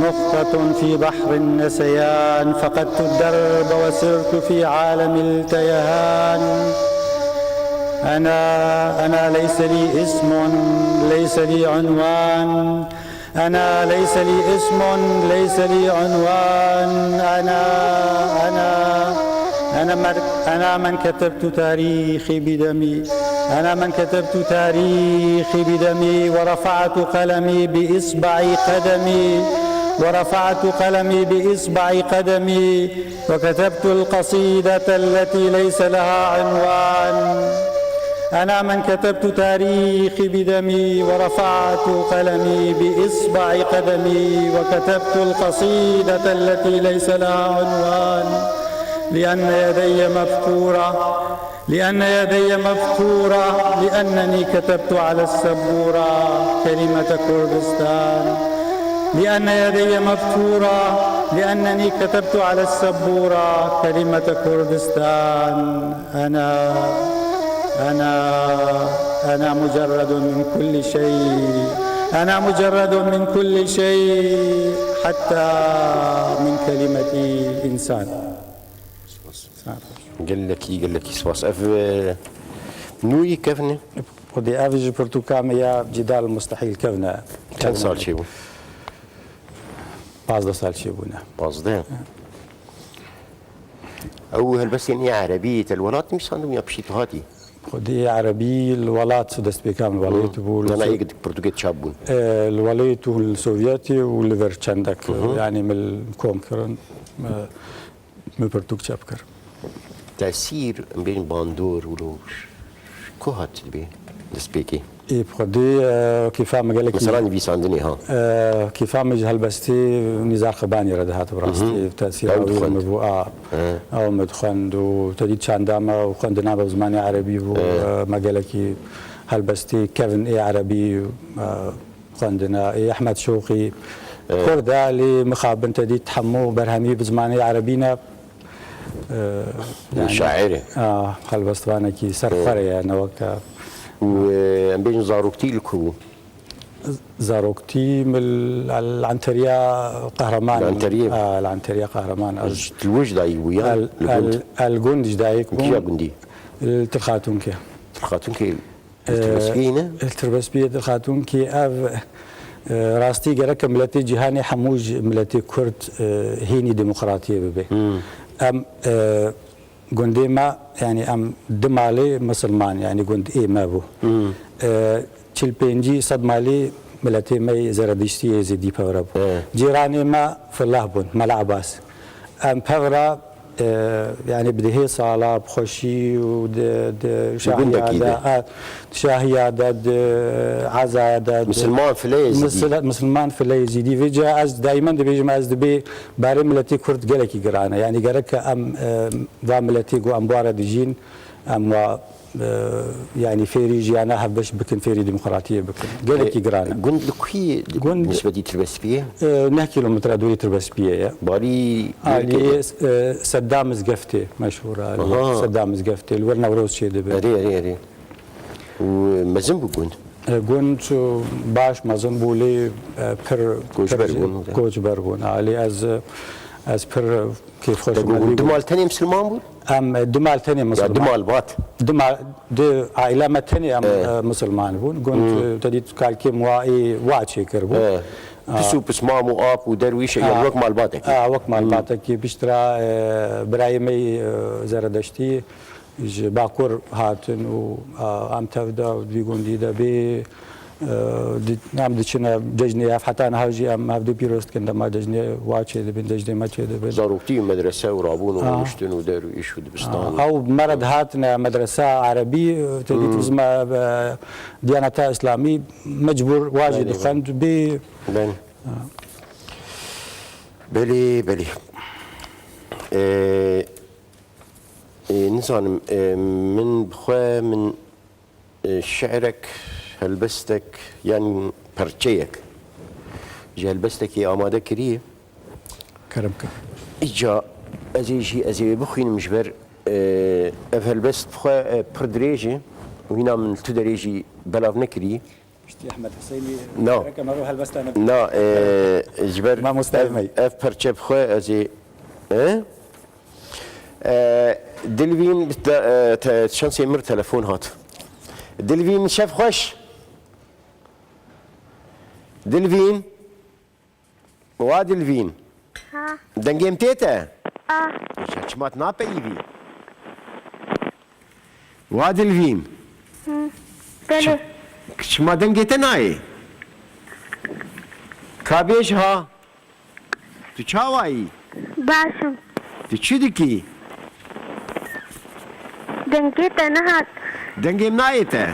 نقطة في بحر النسيان، فقدت الدرب وسرت في عالم التيهان. أنا، أنا ليس لي اسم، ليس لي عنوان. أنا ليس لي اسم، ليس لي عنوان. أنا، أنا، أنا مر-، أنا من كتبت تاريخي بدمي. أنا من كتبت تاريخي بدمي، ورفعت قلمي بإصبع قدمي، ورفعت قلمي بإصبع قدمي. وكتبت القصيدة التي ليس لها عنوان. أنا من كتبت تاريخي بدمي، ورفعت قلمي بإصبع قدمي، وكتبت القصيدة التي ليس لها عنوان، لأن يدي مفتورة، لأن يدي مفتورة، لأنني كتبت على السبورة كلمة كردستان. لأن يدي مفتورة، لأنني كتبت على السبورة كلمة كردستان. أنا، أنا، أنا مجرد من كل شيء. أنا مجرد من كل شيء، حتى من كلمة إنسان. Gelekî, gelekî spas. Ev, e, nûyî kevn e? Xwedî ev ji pirtûka me ya Cîdal Mustehîl kevn e. Çend sal çêbû? Pazdeh sal çêbûne. Pazdeh? Ew helbestên ê erebî te li welat nivîsandibûn ya piştî tu hatî? Xwedî erebî li welat destpêka min li welêt bû. Dana êk pirtûkê çap bûn? E, li welêt û li Sovyetê û li vir çendek, yanî min kom kirin. E, Min pirtûk çap kir. Tesîr, em bêjin bandor, wilo ji ku hat dibê destpêkê? Ê, bi xwedê, e, kêfa me gelekî. Mesela nivîsandinê, ha. E, kêfa me ji helbestê Nîzar Xebanî re dihat, bi rastî. Tesîra wî min bû, a, ew me dixwend û te dît çanda me û xwendina me bi zimanê erebî bû, e, me gelekî helbestê kevn ê erebî, e, xwendina ê Ehmed Şoqî, Kurd e, lê mixabin te dît hemû berhemî bi zimanê erebî ne. E, yanî, şaîr e. A, helbestvanekî serxwe ye, ne weke. Û, e, em bêjin zaroktî li ku bû? Zaroktî min li, li Enteriya Qehreman. Li Enteriyê? A, li Enteriya Qehreman. Ez ji, li wir ji dayik bû, ya? El, li gund? El, el gund ji dayik bûm. Kîja gundî? Li Tirxatunkê. Tirxatunkê. Li Tirbespiyê ne? Li Tirbespiyê di Xatûnkî ev, e, rastî gereke miletê cîhanê hemû ji miletê Kurd, e, hînî demokratiyê bibe. Em, e, gundê me, yanî em du malê misilman, yanî gund ê me bû. E, çil pêncî sed malê miletê me yê Zeredîştî yê Êzidî pevre bû. Cîranê me fillah bûn, Mela Ebas. Em pevre E, yanî bi dihê sala, bi xweşî û di, di şahiya de, e, di şahiya de, di ezaya de, di Misilman fileyê zîdî. Misil-, misilman fileyê zîdî. Vêca ez daymen dibêjim, ez dibê barê miletê Kurd gelekî giran e. Yanî gereke em, e, va miletê ku em bi wa re dijîn, em wa e, yanî fêrî jiyana hevbeş bikin, fêrî demokratiyê bikin. Gelekî giran e. Gund li ku yî Gund nisbetî Tirbespiyê? E, neh kîlometre dûrî Tirbespiyê ye. Barî Aliyê, e, Sedda Mizgeftê meşhûr e. Aliyê Sedda Mizgeftê. Li wir Newroz çêdibe. Erê, erê, erê. Û mezin bû gund? E, gund, e, baş mezin bû lê, e, pir, Koçber pir bûn. Koçber bûn. Alî ez, ez pir kêfxweş Te bûm. Got, du mal tenê misilman bûn? Em, e, du mal tenê misilman. Ya du malbat? Du mal, du aîla me tenê em, e, misilman bûn. Gund, e, te dît kalkê muayê wa çêkir bû. E. Pis û pismam û ap û derwîşe, yan wek malbatekî. A, wek malbatekî. Piştre, e, birayê me yî, e, Zeredeştî ji Bakur hatin û, a, em tevde di vî gundî de bê, e, di-, em diçine cejnê hev, heta niha jî em hevdû pîroz dikin dema cejnê wa çêdibin, cejnê me çêdibin. Zaroktî û medrese û rabûn û A. rûniştin û der û îş û dibistan. A, ew me re dihatine medresa erebî, te dît Hmm. biz me, e, diyaneta îslamî mecbûr wa jî Belê, dixwend bê. Belê. A. Belê, belê. E, Ê, nizanim, ê, min bi xwe, min, ê, şi'rek, helbestek, yan perçeyek ji helbestekê amade kiriye. Kerem ke. Îca ez ê jî, ez ê wê bixwînim ji ber, ê, ev helbest bi xwe, ê, pir dirêj e û hîna min li tu derê jî belav nekiriye. Piştî Ehmed Huseyinî Na. gerek em ero helbesta nebin. Na, e, ji ber Mamoste ev, Emey. ev perçe bi xwe ez ê, e? E, Dilvîn, bi te, e, te, şansê mir telefon hat. Dilvîn, şev xweş. Dilvîn. Wa Dilvîn. Ha. Dengê min tê te? A. Îşa çima tu napeyivî? Wa Dilvîn. Hı. Belê. Çi-, çima dengê te nayê? Ka bêj ha. Tu çawa yî? Baş im. Tu çi dikî? Dengê te nehat. Dengê min nayê te?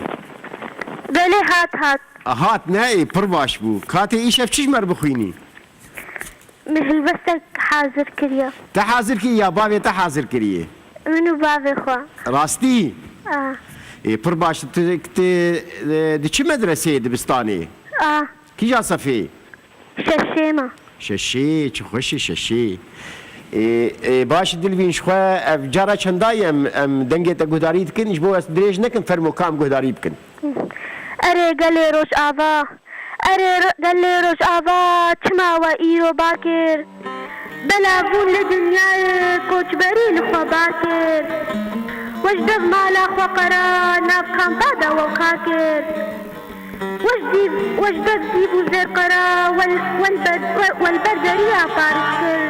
Belê hat, hat. A, hat ne, ê, pir baş bû. Ka tê îşev çi ji me re bixwînî? Min helbestek hazir kiriye. Te hazir kiriye ya bavê te hazir kiriye? Min û bavê xwe. Rastî? A. Ê, pir baş. Tu, tu, e, di çi medreseyê dibistanê? A. Kîja sefê? Şeşê me. Şeşê, çi xweş e şeşê. Ê, ê, baş Dilvîn, ji xwe ev cara çendayî em, em dengê te guhdarî dikin, ji bo ez dirêj nekim, fermo ka em guhdarî bikin. Erê gelê Rojava, erê ro-, gelê Rojava, çima we îro bakir? Bela bûn li dinyayê, koçberî li xwe bakir. We ji dev mala xwe qera, nav kampa de we kakir. We ji dîv, we ji dev dîv û zêrqera, wel, wel ber, wel, wel ber deriya Paris kir.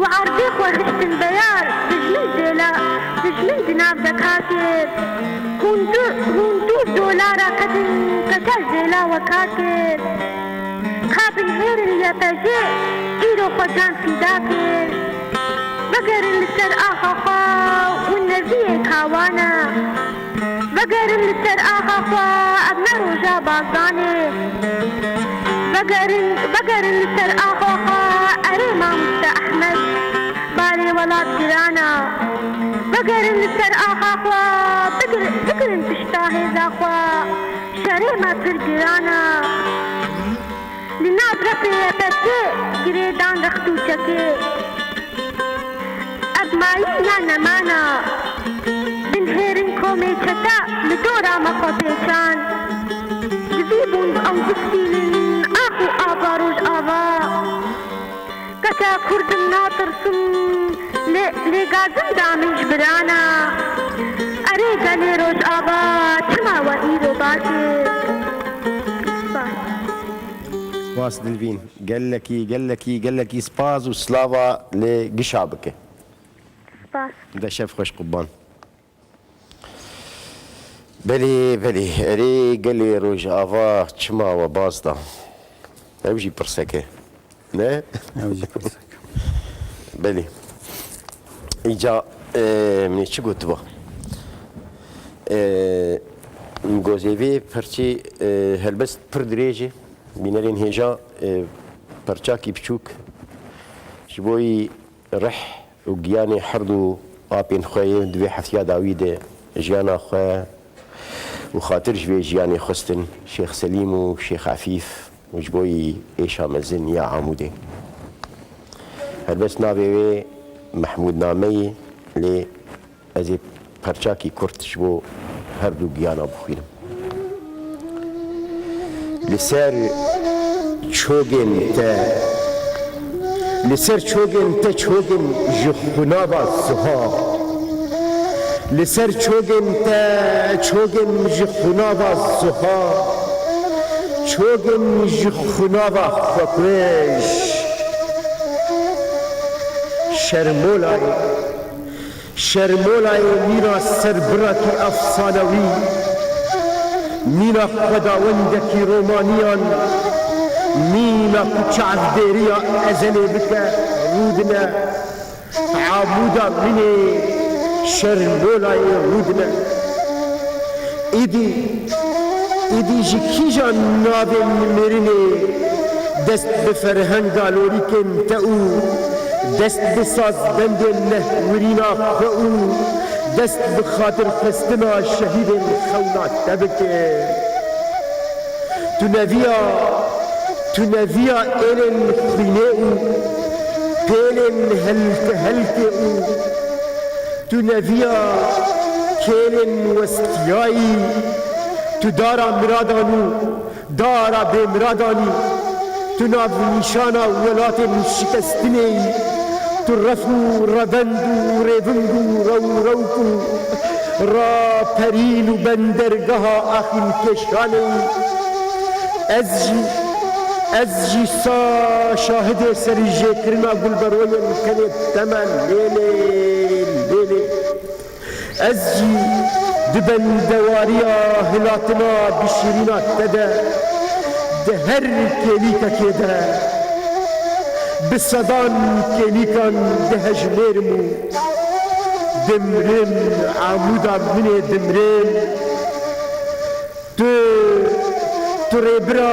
Wi erdê xwe hiştin beyar, dijmin zêla, dijmin di nav de ka kir. Hûn du, hûn dûr dolara kedin, keke zêla we ka kir. Ka binhêrin Y P G, îro xwe can fîda kir. Vegerin li ser axa xwe, hûn neviyê kawan e. Vegerin li ser axa xwe, ev ne roja bazanê. Vegerin, vegerin li ser axa xwe, erê mamoste Ehmed, balê welat giran e. Vegerin li ser axa xwe, bigir-, bigirin pişta hêza xwe, şerê me pir giran e. Li nav refê Y P G girêdan rext û çekê. Ev mayî ya nemana. Binhêrin komê çete li dora me xwe pêçan. Divî bûn ew bistînin ax û ava Rojava. Keke Kurd im natirsim, lê, lê gazim da min ji birana. Erê gelê Rojava, çima we îro bakê? Spas. Spas Dilvîn. Gelekî, gelekî, gelekî spas û slava lê gişa bike. Spas. De şev xweş qurban. Belê, belê. Erê gelê Rojava çima we baz da? Ew jî pirsek e. Ne? Ew jî pirsek. Belê. Îca, e, min ê çi gotiba? E, min gozê vê perçê, e, helbest pir dirêj e. Bînerên hêja, e, perçakî biçûk ji bo yî rih û giyanê her du apên xwe yên di vê heftiya dawî de Jiyana xwe û xatir ji vê jiyanê xwestin Şêx Selîm û Şêx Efîf û ji bo yî êşa mezin ya Amûdê. Helbest navê wê Mehmûd Name ye, lê ez ê perçakî kurt ji bo her du giyana bixwînim. Li ser çogên te, li ser çogên te çogên ji xunava ziha. Li ser çogên te çogên ji xunava ziha. Çogên ji xunava xwekuj. Şermolayê Şermolayê mîna serbirakî efsanewî, mîna xwedawendekî romaniyan, mîna ku çavdêriya ezelê bike, rûdine, Amûda min ê, Şermolayê rûdine. Îdî, îdî ji kîjan navên mirinê dest bi ferhenga lorîkên te û dest bi sazbendên nehwirîna xwe û dest bi xatirxwestina şehîdên xewna te bike? Tu neviya, tu neviya êlên xwînê û pêlên helke helkê û tu neviya kêlên westiyayî, tu dara miradan û dara bêmiradan î, tu navnîşana welatên şikestinê yî, tu ref û revend û rêving û rewrewk û raperîn û bendergeha axînkêşanê yî. Ez jî, ez jî sa şahidê serîjêkirina gulberoyên kenê te me lêlê, lêlê. Ez jî di bendewariya hilatina bişirîna te de, di her kêlîkekê de, bi sedan kêlîkan dihejmêrim û dimrim, Amûda min ê, dimrim. Tu, tu rêbira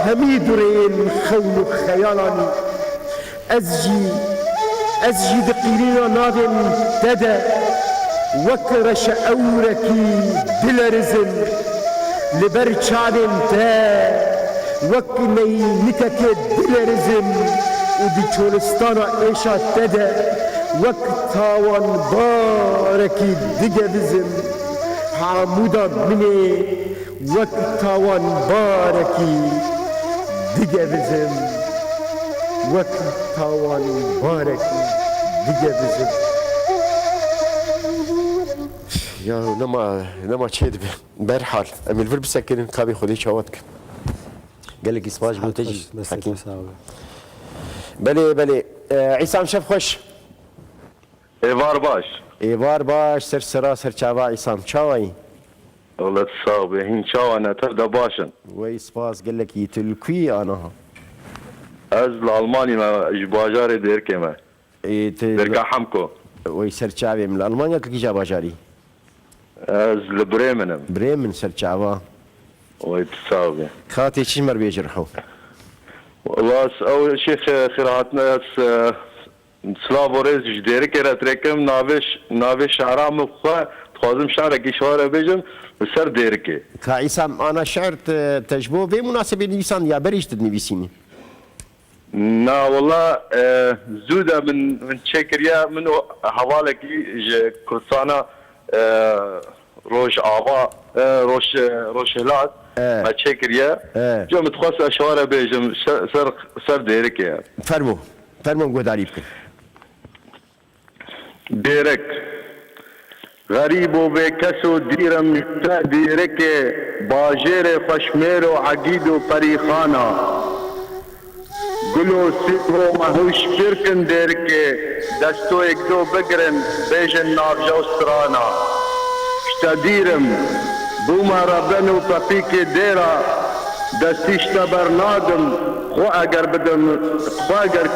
hemî dureyên xewn û xeyalan î. Ez jî, ez jî di qîrîna navên te de wek reşeewrekî dilerizim. Li ber çavên te wek neynikekê dilerizim û di çolistana êşa te de wek tawanbarekî digevizim. Amûda min ê, wek tawanbarekî digevizim, wek tawanbarekî digevizim. Ya nema, nema çê dibe. Berhal, em ê li vir bisekinin, kabê Xwedê çawa dikin. Gelekî spas ji bo te jî, Hekîm. Sağ ol. Belê, belê. E, Îsam, şev xweş. Êvar baş. Êvar baş, ser sera, ser çava Îsam. Çawa yî? Wele tu sax bî. Hîn çawa ne? Tev de baş in. Wey spas gelekî. Tu li ku yî aniha? Ez li Almanyê me, ji bajarê Dêrikê me. Ê, tu Dêrika Hemko. Wey ser çavê min. Li Almanya tu kîja bajarî? Ez li Bremen im. Bremen ser çava. Wey tu sax bî. Katê çi ji me re bêjî riho? Wela ez ew şêx xêr hatine ez, e, Silav û rêz ji Dêrikê re dirêkim, navê ş-, navê şehra min xwe dixwazim şehrekî ji we re bêjim, li ser Dêrikê. Ka Îsam, ana şehr te, te ji bo vê munasebê nivîsand ya berî jî tu dinivîsînî? Na, wela, e, zû de min, min çêkiriye, min û hevalekî ji Kurdistana, e, Rojava, e, Roj-, Rojhilat E. me çêkiriye. E. Cem dixwest ez ji we re bêjim, ser, ser, ser Dêrikê. Fermo. Fermo guhdarî bikin. Dêrik. Xerîb û bêkes û dîr im ji te Dêrikê, bajêrê xweşmêr û egîd û perîxana. Gul û sîv û mehûş pir kin Dêrikê, dest û êk do bigirin, bêjin navja û strana. Ji te dîr im, bûme reben û pepîkê dêra, destî ji te bernadim, xwe eger bidim, xwe eger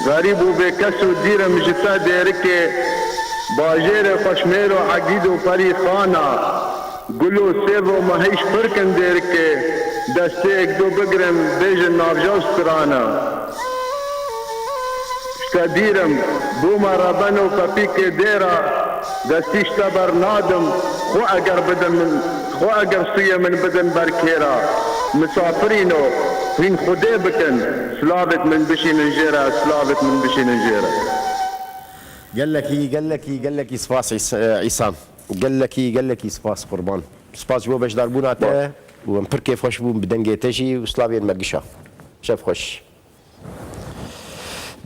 Xerîb û bêkes û dîr im ji te Dêrikê, bajêrê xweşmêr û egîd û perîxana. Gul û sêv û mehîş pir kin Dêrikê, destê êk do bigirin, bêjin navja û strana. Ji te dîr im, bûme reben û pepîkê dêra, Destî ji te bernadim, xwe eger bidin min, xwe eger sûyê min bidin ber kêra. Misafirîno, hîn Xwedê bikin, silavêt min bişînin jê re, silavêt min bişînin jê re. Gelekî, gelekî, gelekî spas Îs-, e, Îsam. Gelekî, gelekî spas Qurban. Spas ji bo beşdarbûna te û em pir kêfxweş bûn bi dengê te jî û slavên me gişa. Şev xweş.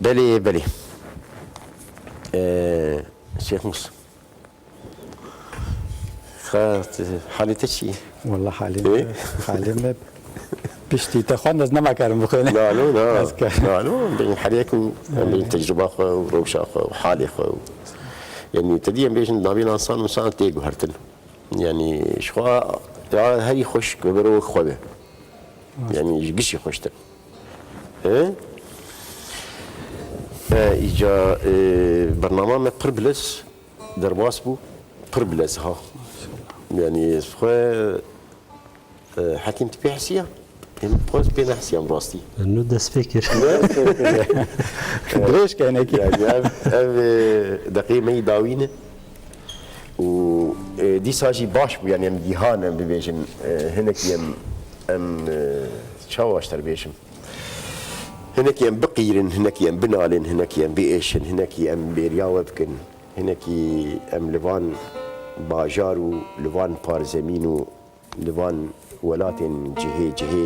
Belê, belê. Ee, Şêx Mûs. Xa, halê te çi ye? Walla halê Ê? me, halê me piştî te xwend ez nema karim bixwînim. Nalo, na. Ez karim. Nalo, em bêjin heriyek û em bêjin tecrüba xwe û rewşa xwe û halê xwe û, yanî te dî em bêjin navê însan û însan tê guhertin. Yanî ji xwe ya herî xweş ku bero xwe be. Yanî ji gişî xweştir. He? E, îca, e, bernama me pir bilez derbas bû. Pir bilez ha. Yanî ez xwe, e, Hekîm tu pê hesiya? Em xwe pê nehesiyam rastî. Nû dest pê kir. Dirêj ke hinekî. Yanî ev, ev, e, deqê me yî dawî ne. Û, e, dîsa jî baş bû, yanî em gihan em bibêjin, e, hinekî em, em, e, çawa ji te bêjim? Hinekî em biqîrin, hinekî em binalin, hinekî em biêşin, hinekî em bêriya we bikin, hinekî em li van bajar û li van parzemîn û li van welatên cihê cihê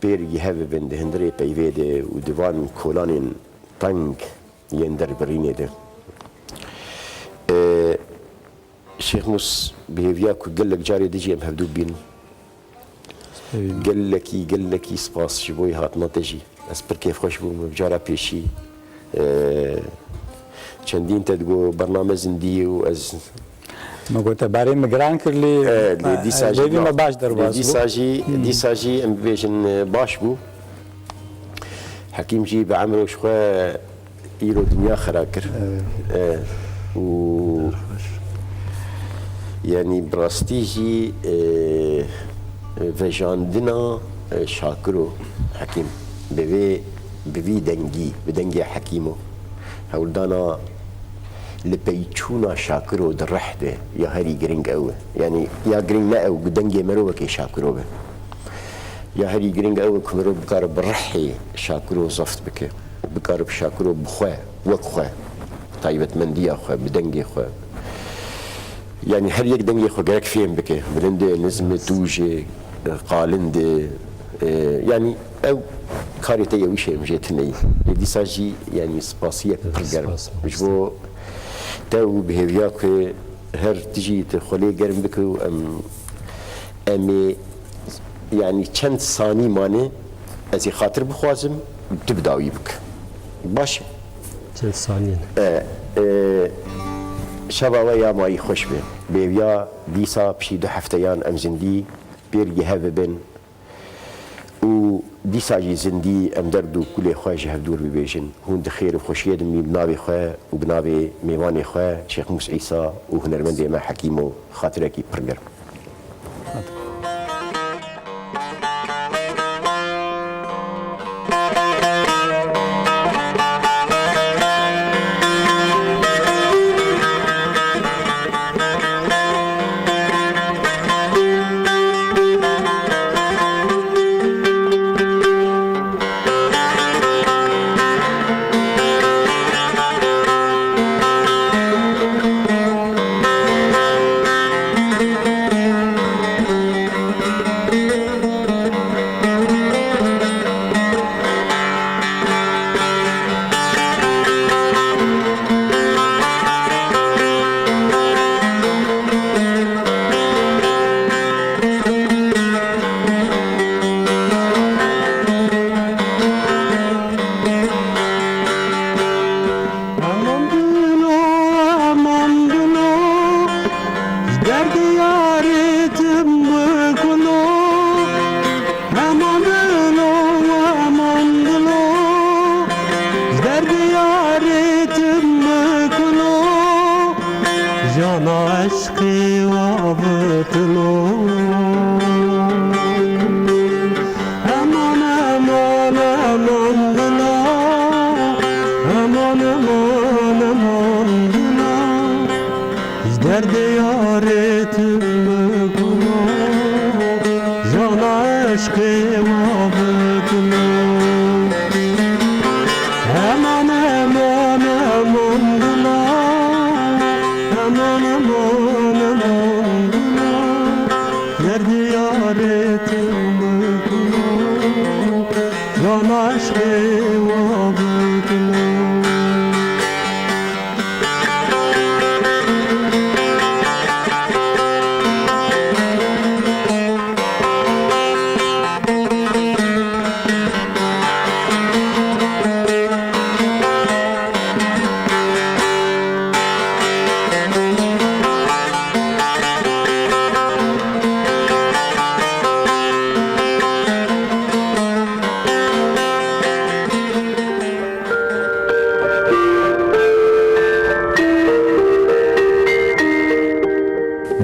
pêr yê hev bibin di hundirê peyvê de û di van kolanên teng yên derbirînê de. E, Şêx Mûs, bi hêviya ku gelek carê din jî em hevdû bibînin. Gelekî, gelekî spas ji bo hatina te jî. Ez pir kêfxweş bûm, bi cara pêşî, e, çendîn te digot bername zindî ye û ez Me got, te barê min giran kir, lê, e, lê dîsa jî lêvî me baş derbas bû. Dîsa jî, dîsa jî em bibêjin, e, baş bû. Hekîm jî bi emro ji xwe îro dinya xera kir. Evet. E, û yanî bi rastî jî, e, vejandina, e, Şakiro Hekîm bi vê, bi vî dengî, bi dengê Hekîmo hewldana li peyçûna Şakiro di rih de ya herî giring ew e. Yanî ya giring ne ew, ku dengê mirovekê Şakiro be. Ya herî giring ew e ku mirov bikare bi rihê Şakiro zeft bike û bikare bi Şakiro bi xwe, wek xwe, taybetmendiya xwe, bi dengê xwe. Yanî her yek dengê xwe gerek fêm bike. Bilind e, nizm e, tûj e, qalind e, e, yanî ew karê te ye, wî şê em jê tune yî. Lê dîsa jî yanî spasiyek pir germ. Spas. Ji bo te û bi hêviya ku her tijî tu xwe lê germ bike û em, em ê, yanî çend sanî mane ez ê xatir bixwazim, tu bi dawî bike. Baş e? Çend sanî ne? E, e, şeva we ya mayî xweş be. Bi hêviya dîsa piştî du hefteyan em zindî pêr yê hev bibin. Û dîsa jî zindî em derd û kulê xwe ji hevdûr bibêjin. Hûn di xêr û xweşiyê de bîn bi navê xwe û bi navê mêvanê xwe Şêx Mûs Îsa û hunermendê me Hekîmo, xatirekî pir germ. Aşkê wa bikilo. Eman, eman, eman dila. Eman, eman, eman dila. Ger diyarê te bikilo. Can aşkê wa bikilo.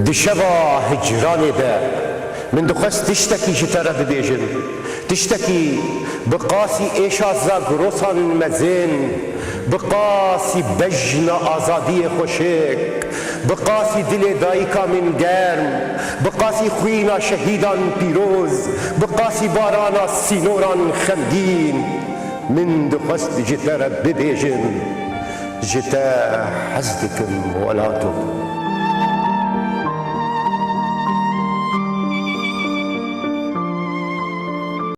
Di şeva hicranê de min dixwest tiştekî ji te re bibêjim. Tiştekî bi qasî êşa zagrosan mezin, bi qasî bejna azadiyê xweşik, bi qasî dilê dayika min germ, bi qasî xwîna şehîdan pîroz, bi qasî barana sînoran xemgîn. Min dixwest ji te re bibêjim, ji te hez dikim welato.